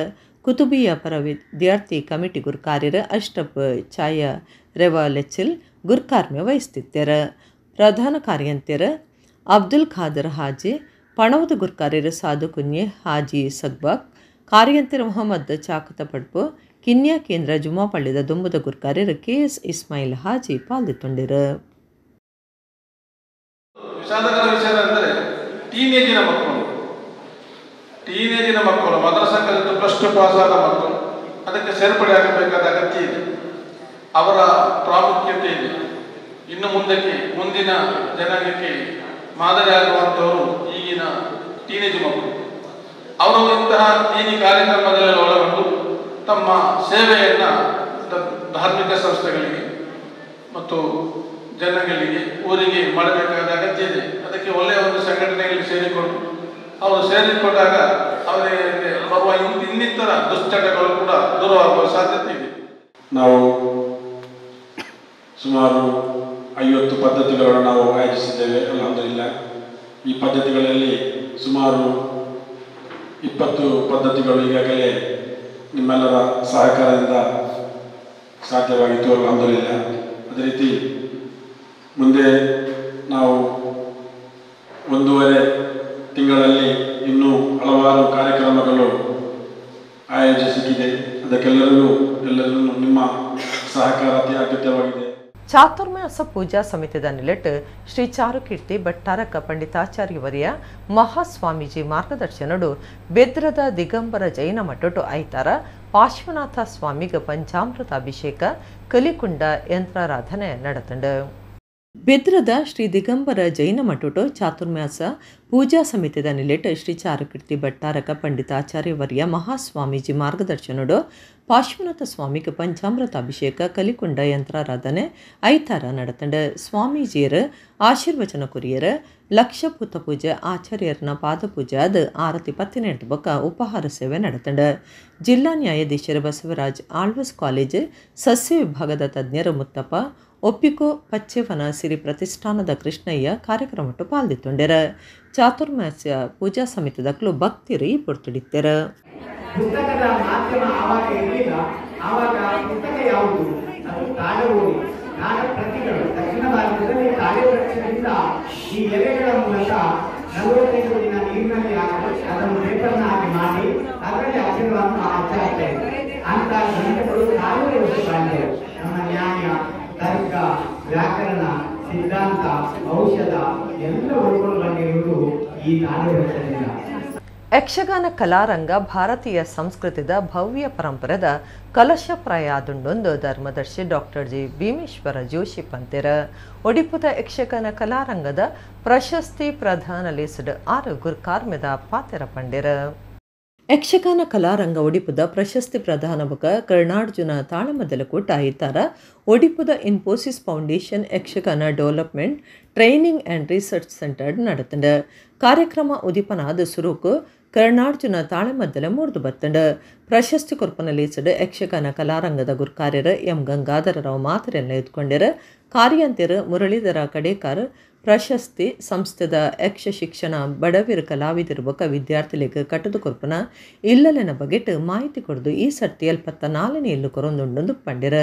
ಕುತುಬಿಯ ಪರ ವಿದ್ಯಾರ್ಥಿ ಕಮಿಟಿ ಗುರ್ಕಾರ್ಯರ ಅಷ್ಟಪ್ ಛಾಯ ರೆವ ಲೆಚ್ಚಿಲ್ ಗುರ್ಕಾರ್ಮ್ಯ ವಹಿಸ್ತಿತ್ತೆರ. ಪ್ರಧಾನ ಕಾರ್ಯಂತೆರ್ ಅಬ್ದುಲ್ ಖಾದರ್ ಹಾಜಿ, ಪಣವದ ಗುರ್ಕಾರ್ಯರು ಸಾಧು ಕುನ್ಯೆ ಹಾಜಿ ಸಗ್ಬಾಕ್, ಕಾರ್ಯಂತೆರ್ ಮೊಹಮ್ಮದ್ ಚಾಕತ ಪಡ್ಪು, ಕಿನ್ಯಾ ಕೇಂದ್ರ ಜುಮಾಪಳ್ಳಿದ ದುಂಬುದ ಗುರ್ಕಾರ್ಯರು ಕೆ ಎಸ್ ಇಸ್ಮಾಯಿಲ್ ಹಾಜಿ ಪಾಲ್ದಿತ್ತೊಂಡಿರು. ವಿಷಾದಕರ ವಿಷಯ ಅಂದರೆ ಟೀನೇಜಿನ ಮಕ್ಕಳು ಮದ್ರಸಾ ಕಲಿತು +2 ಪಾಸ್ ಆದ ಮಕ್ಕಳು ಅದಕ್ಕೆ ಸೇರ್ಪಡೆ ಆಗಬೇಕಾದ ಅಗತ್ಯ ಇದೆ. ಅವರ ಪ್ರಾಮುಖ್ಯತೆ ಇದೆ. ಇನ್ನು ಮುಂದಕ್ಕೆ ಮುಂದಿನ ಜನಾಂಗಕ್ಕೆ ಮಾದರಿ ಆಗುವಂಥವರು ಈಗಿನ ಟೀನೇಜ್ ಮಕ್ಕಳು. ಅವರು ಇಂತಹ ದೀನಿ ಕಾರ್ಯಕ್ರಮಗಳಲ್ಲಿ ಒಳಗೊಂಡು ತಮ್ಮ ಸೇವೆಯನ್ನು ಧಾರ್ಮಿಕ ಸಂಸ್ಥೆಗಳಿಗೆ ಮತ್ತು ಜನಗಳಿಗೆ ಊರಿಗೆ ಮಾಡಬೇಕಾದ ಅಗತ್ಯ ಇದೆ. ಅದಕ್ಕೆ ಒಳ್ಳೆಯ ಒಂದು ಸಂಘಟನೆಗಳಿಗೆ ಸೇರಿಕೊಂಡು ಅವರು ಸೇರಿಕೊಂಡಾಗ ಅವರಿಗೆ ಬರುವ ಇನ್ನಿತರ ದುಶ್ಚಟಗಳು ಕೂಡ ದೂರವಾಗುವ ಸಾಧ್ಯತೆ ಇದೆ. ನಾವು ಸುಮಾರು 50 ಪದ್ಧತಿಗಳನ್ನು ನಾವು ಆಯೋಜಿಸಿದ್ದೇವೆ. ಅಲ್ಹಮ್ದುಲಿಲ್ಲಾಹ್, ಈ ಪದ್ಧತಿಗಳಲ್ಲಿ ಸುಮಾರು 20 ಪದ್ಧತಿಗಳು ಈಗಾಗಲೇ ನಿಮ್ಮೆಲ್ಲರ ಸಹಕಾರದಿಂದ ಸಾಧ್ಯವಾಗಿತ್ತು. ಅಲ್ಹಮ್ದುಲಿಲ್ಲಾಹ್. ಅದೇ ರೀತಿ ಮುಂದೆ ನಾವು 1.5 ತಿಂಗಳಲ್ಲಿ ಇನ್ನೂ ಹಲವಾರು ಕಾರ್ಯಕ್ರಮಗಳು ಆಯೋಜಿಸಿದೆ. ಅದಕ್ಕೆಲ್ಲರಿಗೂ ಎಲ್ಲರೂ ನಿಮ್ಮ ಸಹಕಾರ ಅತಿ ಅಗತ್ಯವಾಗಿದೆ. ಚಾತುರ್ಮಾಸ ಪೂಜಾ ಸಮಿತಿದ ನಿಲೆಟ್ ಶ್ರೀ ಚಾರುಕೀರ್ತಿ ಭಟ್ಟಾರಕ ಪಂಡಿತಾಚಾರ್ಯವರಿಯ ಮಹಾಸ್ವಾಮೀಜಿ ಮಾರ್ಗದರ್ಶನಡು ಬೆದ್ರದ ದಿಗಂಬರ ಜೈನ ಮಠಟು ಐತಾರ ಪಾರ್ಶ್ವನಾಥ ಸ್ವಾಮಿಗೆ ಪಂಚಾಮೃತ ಅಭಿಷೇಕ ಕಲಿಕುಂಡ ಯಂತ್ರಾರಾಧನೆ ನಡೆತಂಡು. ಬೆದ್ರದ ಶ್ರೀ ದಿಗಂಬರ ಜೈನ ಮಠಟು ಚಾತುರ್ಮಾಸ ಪೂಜಾ ಸಮಿತಿದ ನಿಲೆಟ್ ಶ್ರೀ ಚಾರುಕೀರ್ತಿ ಭಟ್ಟಾರಕ ಪಂಡಿತಾಚಾರ್ಯವರಿಯ ಮಹಾಸ್ವಾಮೀಜಿ ಮಾರ್ಗದರ್ಶನಡು ಪಾರ್ಶ್ವನಾಥ ಸ್ವಾಮಿಗೆ ಪಂಚಾಮೃತ ಅಭಿಷೇಕ ಕಲಿಕುಂಡ ಯಂತ್ರಾರಾಧನೆ ಐತಾರ ನಡೆತಂಡ. ಸ್ವಾಮೀಜಿಯರು ಆಶೀರ್ವಚನ ಕುರಿಯರ ಲಕ್ಷಭೂತ ಪೂಜೆ ಆಚಾರ್ಯರನ ಪಾದಪೂಜೆ ಅದು ಆರತಿ ಪತ್ತಿನೆಂಟು ಬೊಕ್ಕ ಉಪಹಾರ ಸೇವೆ ನಡೆತಂಡ. ಜಿಲ್ಲಾ ನ್ಯಾಯಾಧೀಶರು ಬಸವರಾಜ್ ಆಳ್ವಸ್ ಕಾಲೇಜ್ ಸಸ್ಯ ವಿಭಾಗದ ತಜ್ಞರು ಮುತ್ತಪ್ಪ ಒಪ್ಪಿಕೋ ಪಚ್ಚೆವನ ಸಿರಿ ಪ್ರತಿಷ್ಠಾನದ ಕೃಷ್ಣಯ್ಯ ಕಾರ್ಯಕ್ರಮಟ್ಟು ಪಾಲ್ದಿತ್ತೊಂಡೆರ. ಚಾತುರ್ಮಾಸ್ಯ ಪೂಜಾ ಸಮಿತಿದಕ್ಲು ಭಕ್ತಿರು ಪುರ್ತುಡಿತ್ತೆರ. ಪುಸ್ತಕದ ಮಾಧ್ಯಮ ಆವಾಗ ಇರಲಿಲ್ಲ. ಆವಾಗ ಪುಸ್ತಕ ಯಾವುದು? ಅದು ತಾಳೆಗೋಡಿ, ನಾಡ ಪ್ರತಿಗಳು. ದಕ್ಷಿಣ ಭಾರತದಲ್ಲಿ ತಾಳೆ ವೃಕ್ಷದಿಂದ ಈ ಎಲೆಗಳ ಮೂಲಕ 45 ದಿನ ನೀರಿನಲ್ಲಿ ಹಾಕಿ ಅದನ್ನು ಪೇಪರ್ನಾಗಿ ಮಾಡಿ ಅದರಲ್ಲಿ ಅಕ್ಷರವನ್ನು ಹಚ್ಚಾಗ್ತಾ ಇದೆ. ಅಂತ ಗ್ರಂಥಗಳು 1000 ವರ್ಷ ಬಾಳಿದೆ. ನಮ್ಮ ನ್ಯಾಯ, ತರ್ಕ, ವ್ಯಾಕರಣ, ಸಿದ್ಧಾಂತ, ಔಷಧ ಎಲ್ಲ ಉಳ್ಕೊಂಡು ಬಂದಿರುವುದು ಈ ತಾಳೆ ವೃಕ್ಷದಿಂದ. ಯಕ್ಷಗಾನ ಕಲಾರಂಗ ಭಾರತೀಯ ಸಂಸ್ಕೃತಿದ ಭವ್ಯ ಪರಂಪರೆದ ಕಲಶಪ್ರಾಯಾದುಂಡೊಂದು ಧರ್ಮದರ್ಶಿ ಡಾಕ್ಟರ್ ಜಿ ಭೀಮೇಶ್ವರ ಜೋಶಿ ಪಂತೆರ. ಒಡಿಪುದ ಯಕ್ಷಗಾನ ಕಲಾರಂಗದ ಪ್ರಶಸ್ತಿ ಪ್ರಧಾನ ಲೇಸಡ್ 6 ಗುರ್ಕಾರ್ಮೆದ ಪಾತೆರ ಪಂಡೆರ. ಯಕ್ಷಗಾನ ಕಲಾರಂಗ ಒಡಿಪುದ ಪ್ರಶಸ್ತಿ ಪ್ರಧಾನ ಬೊಕ ಕರ್ಣಾರ್ಜುನ ತಾಳಮದ್ದಲ ಕೂಟ ಐತಾರ ಒಡಿಪುದ Infosys foundation Yakshagana development training and research centre ನಡೆತಂಡ. ಕಾರ್ಯಕ್ರಮ ಉದಿಪನಾದ ಸುರುಕು ಕರ್ಣಾರ್ಜುನ ತಾಳಮದ್ದಲ ಮೂರ್ದು ಬತ್ತಂಡ. ಪ್ರಶಸ್ತಿ ಕೊರ್ಪನ ಲೇಸಡ್ ಯಕ್ಷಗಾನ ಕಲಾರಂಗದ ಗುರ್ಕಾರ್ಯರು ಎಂ ಗಂಗಾಧರರಾವ್ ಮಾತರೆಲ್ಲ ಎದ್ಕೊಂಡೆರ. ಕಾರ್ಯಂತೆರು ಮುರಳೀಧರ ಕಡೇಕಾರ್ ಪ್ರಶಸ್ತಿ ಸಂಸ್ಥೆದ ಯಕ್ಷ ಶಿಕ್ಷಣ ಬಡವಿರು ಕಲಾವಿದರು ಬೊಕ ವಿದ್ಯಾರ್ಥಿಗಳಿಗೆ ಕಟ್ಟದು ಕೊರ್ಪನ ಇಲ್ಲಲೆನ ಬಗೆಟ್ ಮಾಹಿತಿ ಕೊಡ್ದು ಈ ಸರ್ತಿ 74ನೇ ಇಲ್ಲು ಕೊರೊಂದುಂಡೊಂದು ಪಂಡಿರ.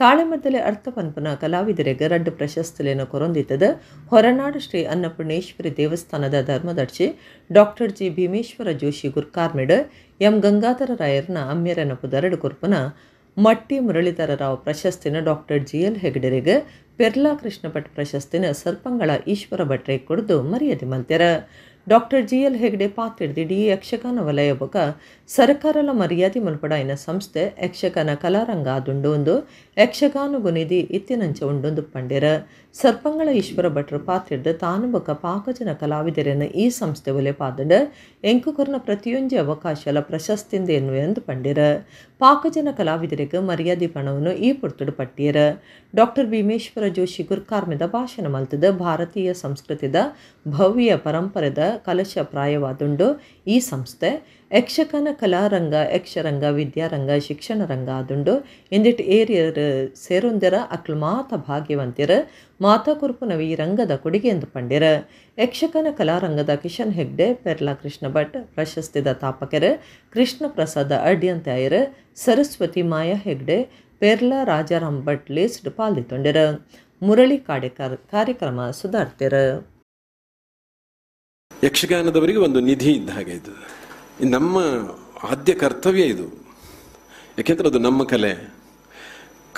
ತಾಳೆಮದ್ದಲೆ ಅರ್ಥ ಪನ್ಪನ ಕಲಾವಿದರಿಗೆ 2 ಪ್ರಶಸ್ತಿಲೇನ ಕೊರೊಂದಿತ್ತದ. ಹೊರನಾಡು ಶ್ರೀ ಅನ್ನಪೂರ್ಣೇಶ್ವರಿ ದೇವಸ್ಥಾನದ ಧರ್ಮದರ್ಶಿ ಡಾಕ್ಟರ್ ಜಿ ಭೀಮೇಶ್ವರ ಜೋಶಿ ಗುರ್ಕಾರ್ಮೆಡ್ ಎಂ ಗಂಗಾಧರ ರಾಯರ್ನ ಅಮ್ಯರನ ಪುದರಡು ಕೊರ್ಪನ ಮಟ್ಟಿ Muralidhararao ಪ್ರಶಸ್ತಿನ doctor G L ಹೆಗಡೆರಿಗೆ, Perla Krishna Bhat ಪ್ರಶಸ್ತಿನ ಸರ್ಪಂಗಳ ಈಶ್ವರ ಭಟ್ರೆ ಕೊಡ್ದು ಮರ್ಯಾದೆ ಮಲ್ತೆರ. Doctor G L Hegde ಪಾತಿಡ್ದು D Yakshagana ವಲಯ ಬೊಕ ಸರ್ಕಾರಲ ಮರ್ಯಾದೆ ಮಲ್ಪಡಾಯಿನ ಸಂಸ್ಥೆ ಯಕ್ಷಗಾನ ಕಲಾರಂಗ ಆದುಂಡು ಒಂದು ಯಕ್ಷಗಾನ ಗುನಿದಿ ಇತ್ತಿನಂಚ ಉಂಡೊಂದು ಪಂಡೆರ. ಸರ್ಪಂಗಳ ಈಶ್ವರ ಭಟ್ರು ಪಾತಿಡ್ದು ತಾನು ಬೊಕ ಪಾಕಜನ ಕಲಾವಿದರನ್ನು ಈ ಸಂಸ್ಥೆ ಒಲೆ ಪಾದಂಡ ಎಂಕುಕೊರ್ನ ಪ್ರತಿಯೊಂಜಿ ಅವಕಾಶಲ ಪ್ರಶಸ್ತಿಂದ ಎನ್ನುವ ಎಂದು ಪಂಡೆರ. ಪಾಕಜನ ಕಲಾವಿದರಿಗೆ ಮರ್ಯಾದೆ ಪಣವನ್ನು ಈ ಪುರ್ತುಡು ಪಟ್ಟಿಯರ. ಡಾಕ್ಟರ್ ಭೀಮೇಶ್ವರ ಜೋಶಿ ಗುರ್ಕಾರ್ಮೆದ ಭಾಷಣ ಮಲ್ತದ ಭಾರತೀಯ ಸಂಸ್ಕೃತಿದ ಭವ್ಯ ಪರಂಪರೆದ ಕಲಶ ಪ್ರಾಯವಾದುಂಡು ಈ ಸಂಸ್ಥೆ ಯಕ್ಷಗಾನ ಕಲಾರಂಗ, ಯಕ್ಷರಂಗ, ವಿದ್ಯಾರಂಗ, ಶಿಕ್ಷಣ ರಂಗ ಆದುಂಡು ಇಂದಿಟ್ ಏರಿಯರ್ ಸೇರೊಂದರ ಅಕ್ಲು ಮಾತ ಭಾಗ್ಯವಂತಿರ ಮಾತಾ ಕುರುಪುನವಿ ಈ ರಂಗದ ಕೊಡುಗೆ ಎಂದು ಪಂಡಿರ. ಯಕ್ಷಗಾನ ಕಲಾರಂಗದ ಕಿಶನ್ ಹೆಗ್ಡೆ, ಪೆರ್ಲಾ ಕೃಷ್ಣ ಭಟ್ ಪ್ರಶಸ್ತಿದ ತಾಪಕರ ಕೃಷ್ಣ ಪ್ರಸಾದ ಅಡ್ಯಂತಾಯರ್, ಸರಸ್ವತಿ ಮಾಯಾ ಹೆಗ್ಡೆ, ಪೆರ್ಲಾ ರಾಜಾರಾಮ್ ಭಟ್ ಲೇಸ್ಡ್ ಪಾಲ್ದಿತ್ತೊಂಡಿರ. ಮುರಳಿ ಕಾಡೇಕರ್ ಕಾರ್ಯಕ್ರಮ ಸುಧಾರ್ತಿರು. ಯಕ್ಷಗಾನದವರಿಗೆ ಒಂದು ನಿಧಿ ಇದ್ದ ಹಾಗೆ ಇದು ನಮ್ಮ ಆದ್ಯ ಕರ್ತವ್ಯ ಇದು. ಯಾಕೆಂದರೆ ಅದು ನಮ್ಮ ಕಲೆ,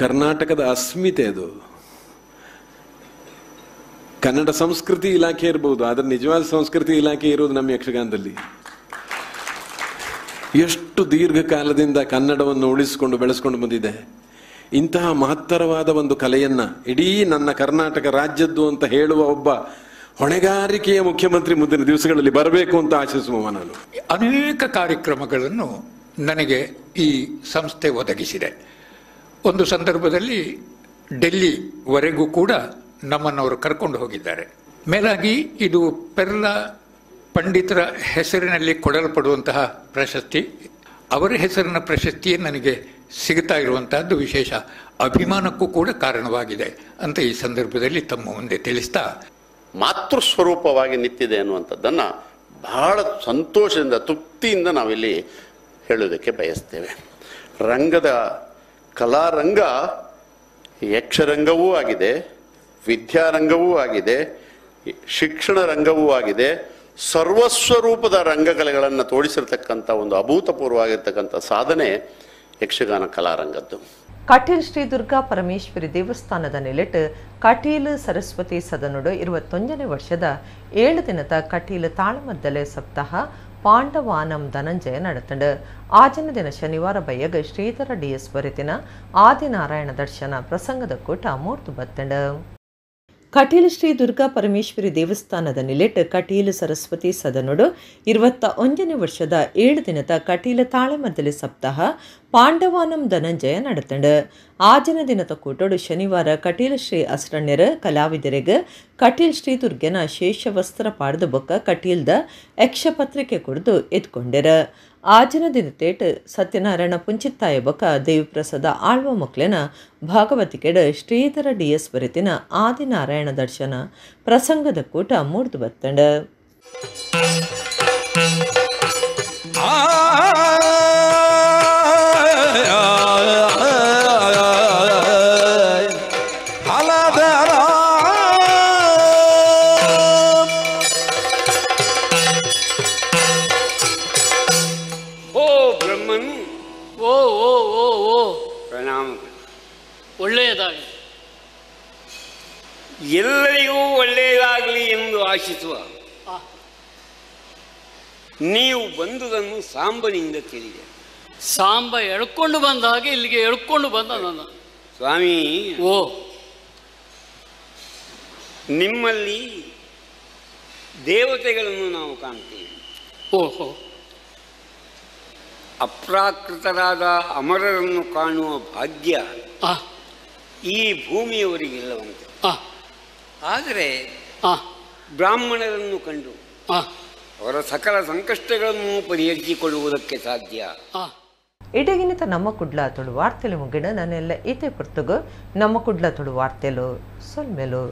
ಕರ್ನಾಟಕದ ಅಸ್ಮಿತೆ ಅದು. ಕನ್ನಡ ಸಂಸ್ಕೃತಿ ಇಲಾಖೆ ಇರ್ಬೋದು, ಆದರೆ ನಿಜವಾದ ಸಂಸ್ಕೃತಿ ಇಲಾಖೆ ಇರೋದು ನಮ್ಮ ಯಕ್ಷಗಾನದಲ್ಲಿ. ಎಷ್ಟು ದೀರ್ಘಕಾಲದಿಂದ ಕನ್ನಡವನ್ನು ಉಳಿಸಿಕೊಂಡು ಬೆಳೆಸ್ಕೊಂಡು ಬಂದಿದೆ. ಇಂತಹ ಮಹತ್ತರವಾದ ಒಂದು ಕಲೆಯನ್ನು ಇಡೀ ನನ್ನ ಕರ್ನಾಟಕ ರಾಜ್ಯದ್ದು ಅಂತ ಹೇಳುವ ಒಬ್ಬ ಹೊಣೆಗಾರಿಕೆಯ ಮುಖ್ಯಮಂತ್ರಿ ಮುಂದಿನ ದಿವಸಗಳಲ್ಲಿ ಬರಬೇಕು ಅಂತ ಆಶಿಸುವವ ನಾನು. ಅನೇಕ ಕಾರ್ಯಕ್ರಮಗಳನ್ನು ನನಗೆ ಈ ಸಂಸ್ಥೆ ಒದಗಿಸಿದೆ. ಒಂದು ಸಂದರ್ಭದಲ್ಲಿ ಡೆಲ್ಲಿವರೆಗೂ ಕೂಡ ನಮ್ಮನ್ನು ಅವರು ಕರ್ಕೊಂಡು ಹೋಗಿದ್ದಾರೆ. ಮೇಲಾಗಿ ಇದು ಪೆರ್ಲ ಪಂಡಿತರ ಹೆಸರಿನಲ್ಲಿ ಕೊಡಲ್ಪಡುವಂತಹ ಪ್ರಶಸ್ತಿ, ಅವರ ಹೆಸರಿನ ಪ್ರಶಸ್ತಿಯೇ ನನಗೆ ಸಿಗುತ್ತಾ ಇರುವಂತಹದ್ದು ವಿಶೇಷ ಅಭಿಮಾನಕ್ಕೂ ಕೂಡ ಕಾರಣವಾಗಿದೆ ಅಂತ ಈ ಸಂದರ್ಭದಲ್ಲಿ ತಮ್ಮ ಮುಂದೆ ತಿಳಿಸ್ತಾ, ಮಾತೃಸ್ವರೂಪವಾಗಿ ನಿಂತಿದೆ ಅನ್ನುವಂಥದ್ದನ್ನು ಬಹಳ ಸಂತೋಷದಿಂದ ತೃಪ್ತಿಯಿಂದ ನಾವಿಲ್ಲಿ ಹೇಳೋದಕ್ಕೆ ಬಯಸ್ತೇವೆ. ರಂಗದ ಕಲಾರಂಗ ಯಕ್ಷರಂಗವೂ ಆಗಿದೆ, ವಿದ್ಯಾರಂಗವೂ ಆಗಿದೆ, ಶಿಕ್ಷಣ ರಂಗವೂ ಆಗಿದೆ. ಸರ್ವಸ್ವರೂಪದ ರಂಗಕಲೆಗಳನ್ನು ತೋಡಿಸಿರ್ತಕ್ಕಂಥ ಒಂದು ಅಭೂತಪೂರ್ವವಾಗಿರ್ತಕ್ಕಂಥ ಸಾಧನೆ ಯಕ್ಷಗಾನ ಕಲಾರಂಗದ್ದು. ಕಟೀಲ್ ಶ್ರೀ ದುರ್ಗಾ ಪರಮೇಶ್ವರಿ ದೇವಸ್ಥಾನದ ನೆಲೆಟ್ ಕಟೀಲು ಸರಸ್ವತಿ ಸದನೋಡು 21ನೇ ವರ್ಷದ 7 ದಿನದ ಕಟೀಲು ತಾಳಮದ್ದಲೆ ಸಪ್ತಾಹ ಪಾಂಡವಾನಂ ಧನಂಜಯ ನಡೆತಂಡು. ಆಜನ ದಿನ ಶನಿವಾರ ಬಯ್ಯಗ ಶ್ರೀಧರ ಡಿಎಸ್ ಬರೆತಿನ ಆದಿನಾರಾಯಣ ದರ್ಶನ ಪ್ರಸಂಗದ ಕೂಟ ಮೂರ್ತು ಬತ್ತಂಡು. ಕಟೀಲು ಶ್ರೀ ದುರ್ಗಾ ಪರಮೇಶ್ವರಿ ದೇವಸ್ಥಾನದ ನಿಲೆಟ್ ಕಟೀಲು ಸರಸ್ವತಿ ಸದನೋಡು 21ನೇ ವರ್ಷದ 7 ದಿನದ ಕಟೀಲು ತಾಳೆಮದ್ದಲೆ ಸಪ್ತಾಹ ಪಾಂಡವಾನಂ ಧನಂಜಯ ನಡೆತಂಡು. ಆಜನ ದಿನದ ಕೂಟೋಡು ಶನಿವಾರ ಕಟೀಲು ಶ್ರೀ ಅಸ್ರಣ್ಯರ ಕಲಾವಿದರಿಗೆ ಕಟೀಲ್ ಶ್ರೀ ದುರ್ಗೆನ ಶೇಷವಸ್ತ್ರ ಪಾಡ್ದು ಬೊಕ್ಕ ಕಟೀಲ್ದ ಯಕ್ಷಪತ್ರಿಕೆ ಕುಡಿದು ಎತ್ಕೊಂಡೆರ. ಆಜನ ದಿನ ತೇಟ್ ಸತ್ಯನಾರಾಯಣ ಪುಂಚಿತ್ತಾಯ ಬೊಕ್ಕ ದೇವಿಪ್ರಸಾದ ಆಳ್ವ ಮಕ್ಳೆನ ಭಾಗವತಿಕೆಡ ಶ್ರೀಧರ ಡಿಎಸ್ ಬರೆತಿನ ಆದಿನಾರಾಯಣ ದರ್ಶನ ಪ್ರಸಂಗದ ಕೂಟ ಮೂರ್ದು ಬತ್ತಂಡ. ಒಳ್ಳೆಯದಾಗಲಿ, ಎಲ್ಲರಿಗೂ ಒಳ್ಳೆಯದಾಗಲಿ ಎಂದು ಆಶಿಸುವ ನೀವು ಬಂದುದನ್ನು ಸಾಂಬನಿಂದ ತಿಳಿದೆ. ಸಾಂಬ ಎಳ್ಕೊಂಡು ಬಂದ ಹಾಗೆ ಇಲ್ಲಿಗೆ ಎಳ್ಕೊಂಡು ಬಂದ ನನ್ನ ಸ್ವಾಮಿ. ಓ, ನಿಮ್ಮಲ್ಲಿ ದೇವತೆಗಳನ್ನು ನಾವು ಕಾಣ್ತೀವಿ. ಓಹೋ, ಅಪ್ರಾಕೃತರಾದ ಅಮರರನ್ನು ಕಾಣುವ ಭಾಗ್ಯ ಈ ಭೂಮಿಯವರಿಗಿಲ್ಲವಂತೆ. ಆದರೆ ಬ್ರಾಹ್ಮಣರನ್ನು ಕಂಡು ಅವರ ಸಕಲ ಸಂಕಷ್ಟಗಳನ್ನು ಪರಿಹರಿಸಿಕೊಳ್ಳುವುದಕ್ಕೆ ಸಾಧ್ಯ. ಇಡಗಿನಿತ ನಮ್ಮ ಕುಡ್ಲ ತುಳು ವಾರ್ತೆಲು ಮುಗಿಡ ನನ್ನೆಲ್ಲ ಇತೆ ಪುರ್ತುಗು ನಮ್ಮ ಕುಡ್ಲ ತುಳು ವಾರ್ತೆಲು ಸೊಲ್ಮೆಲು.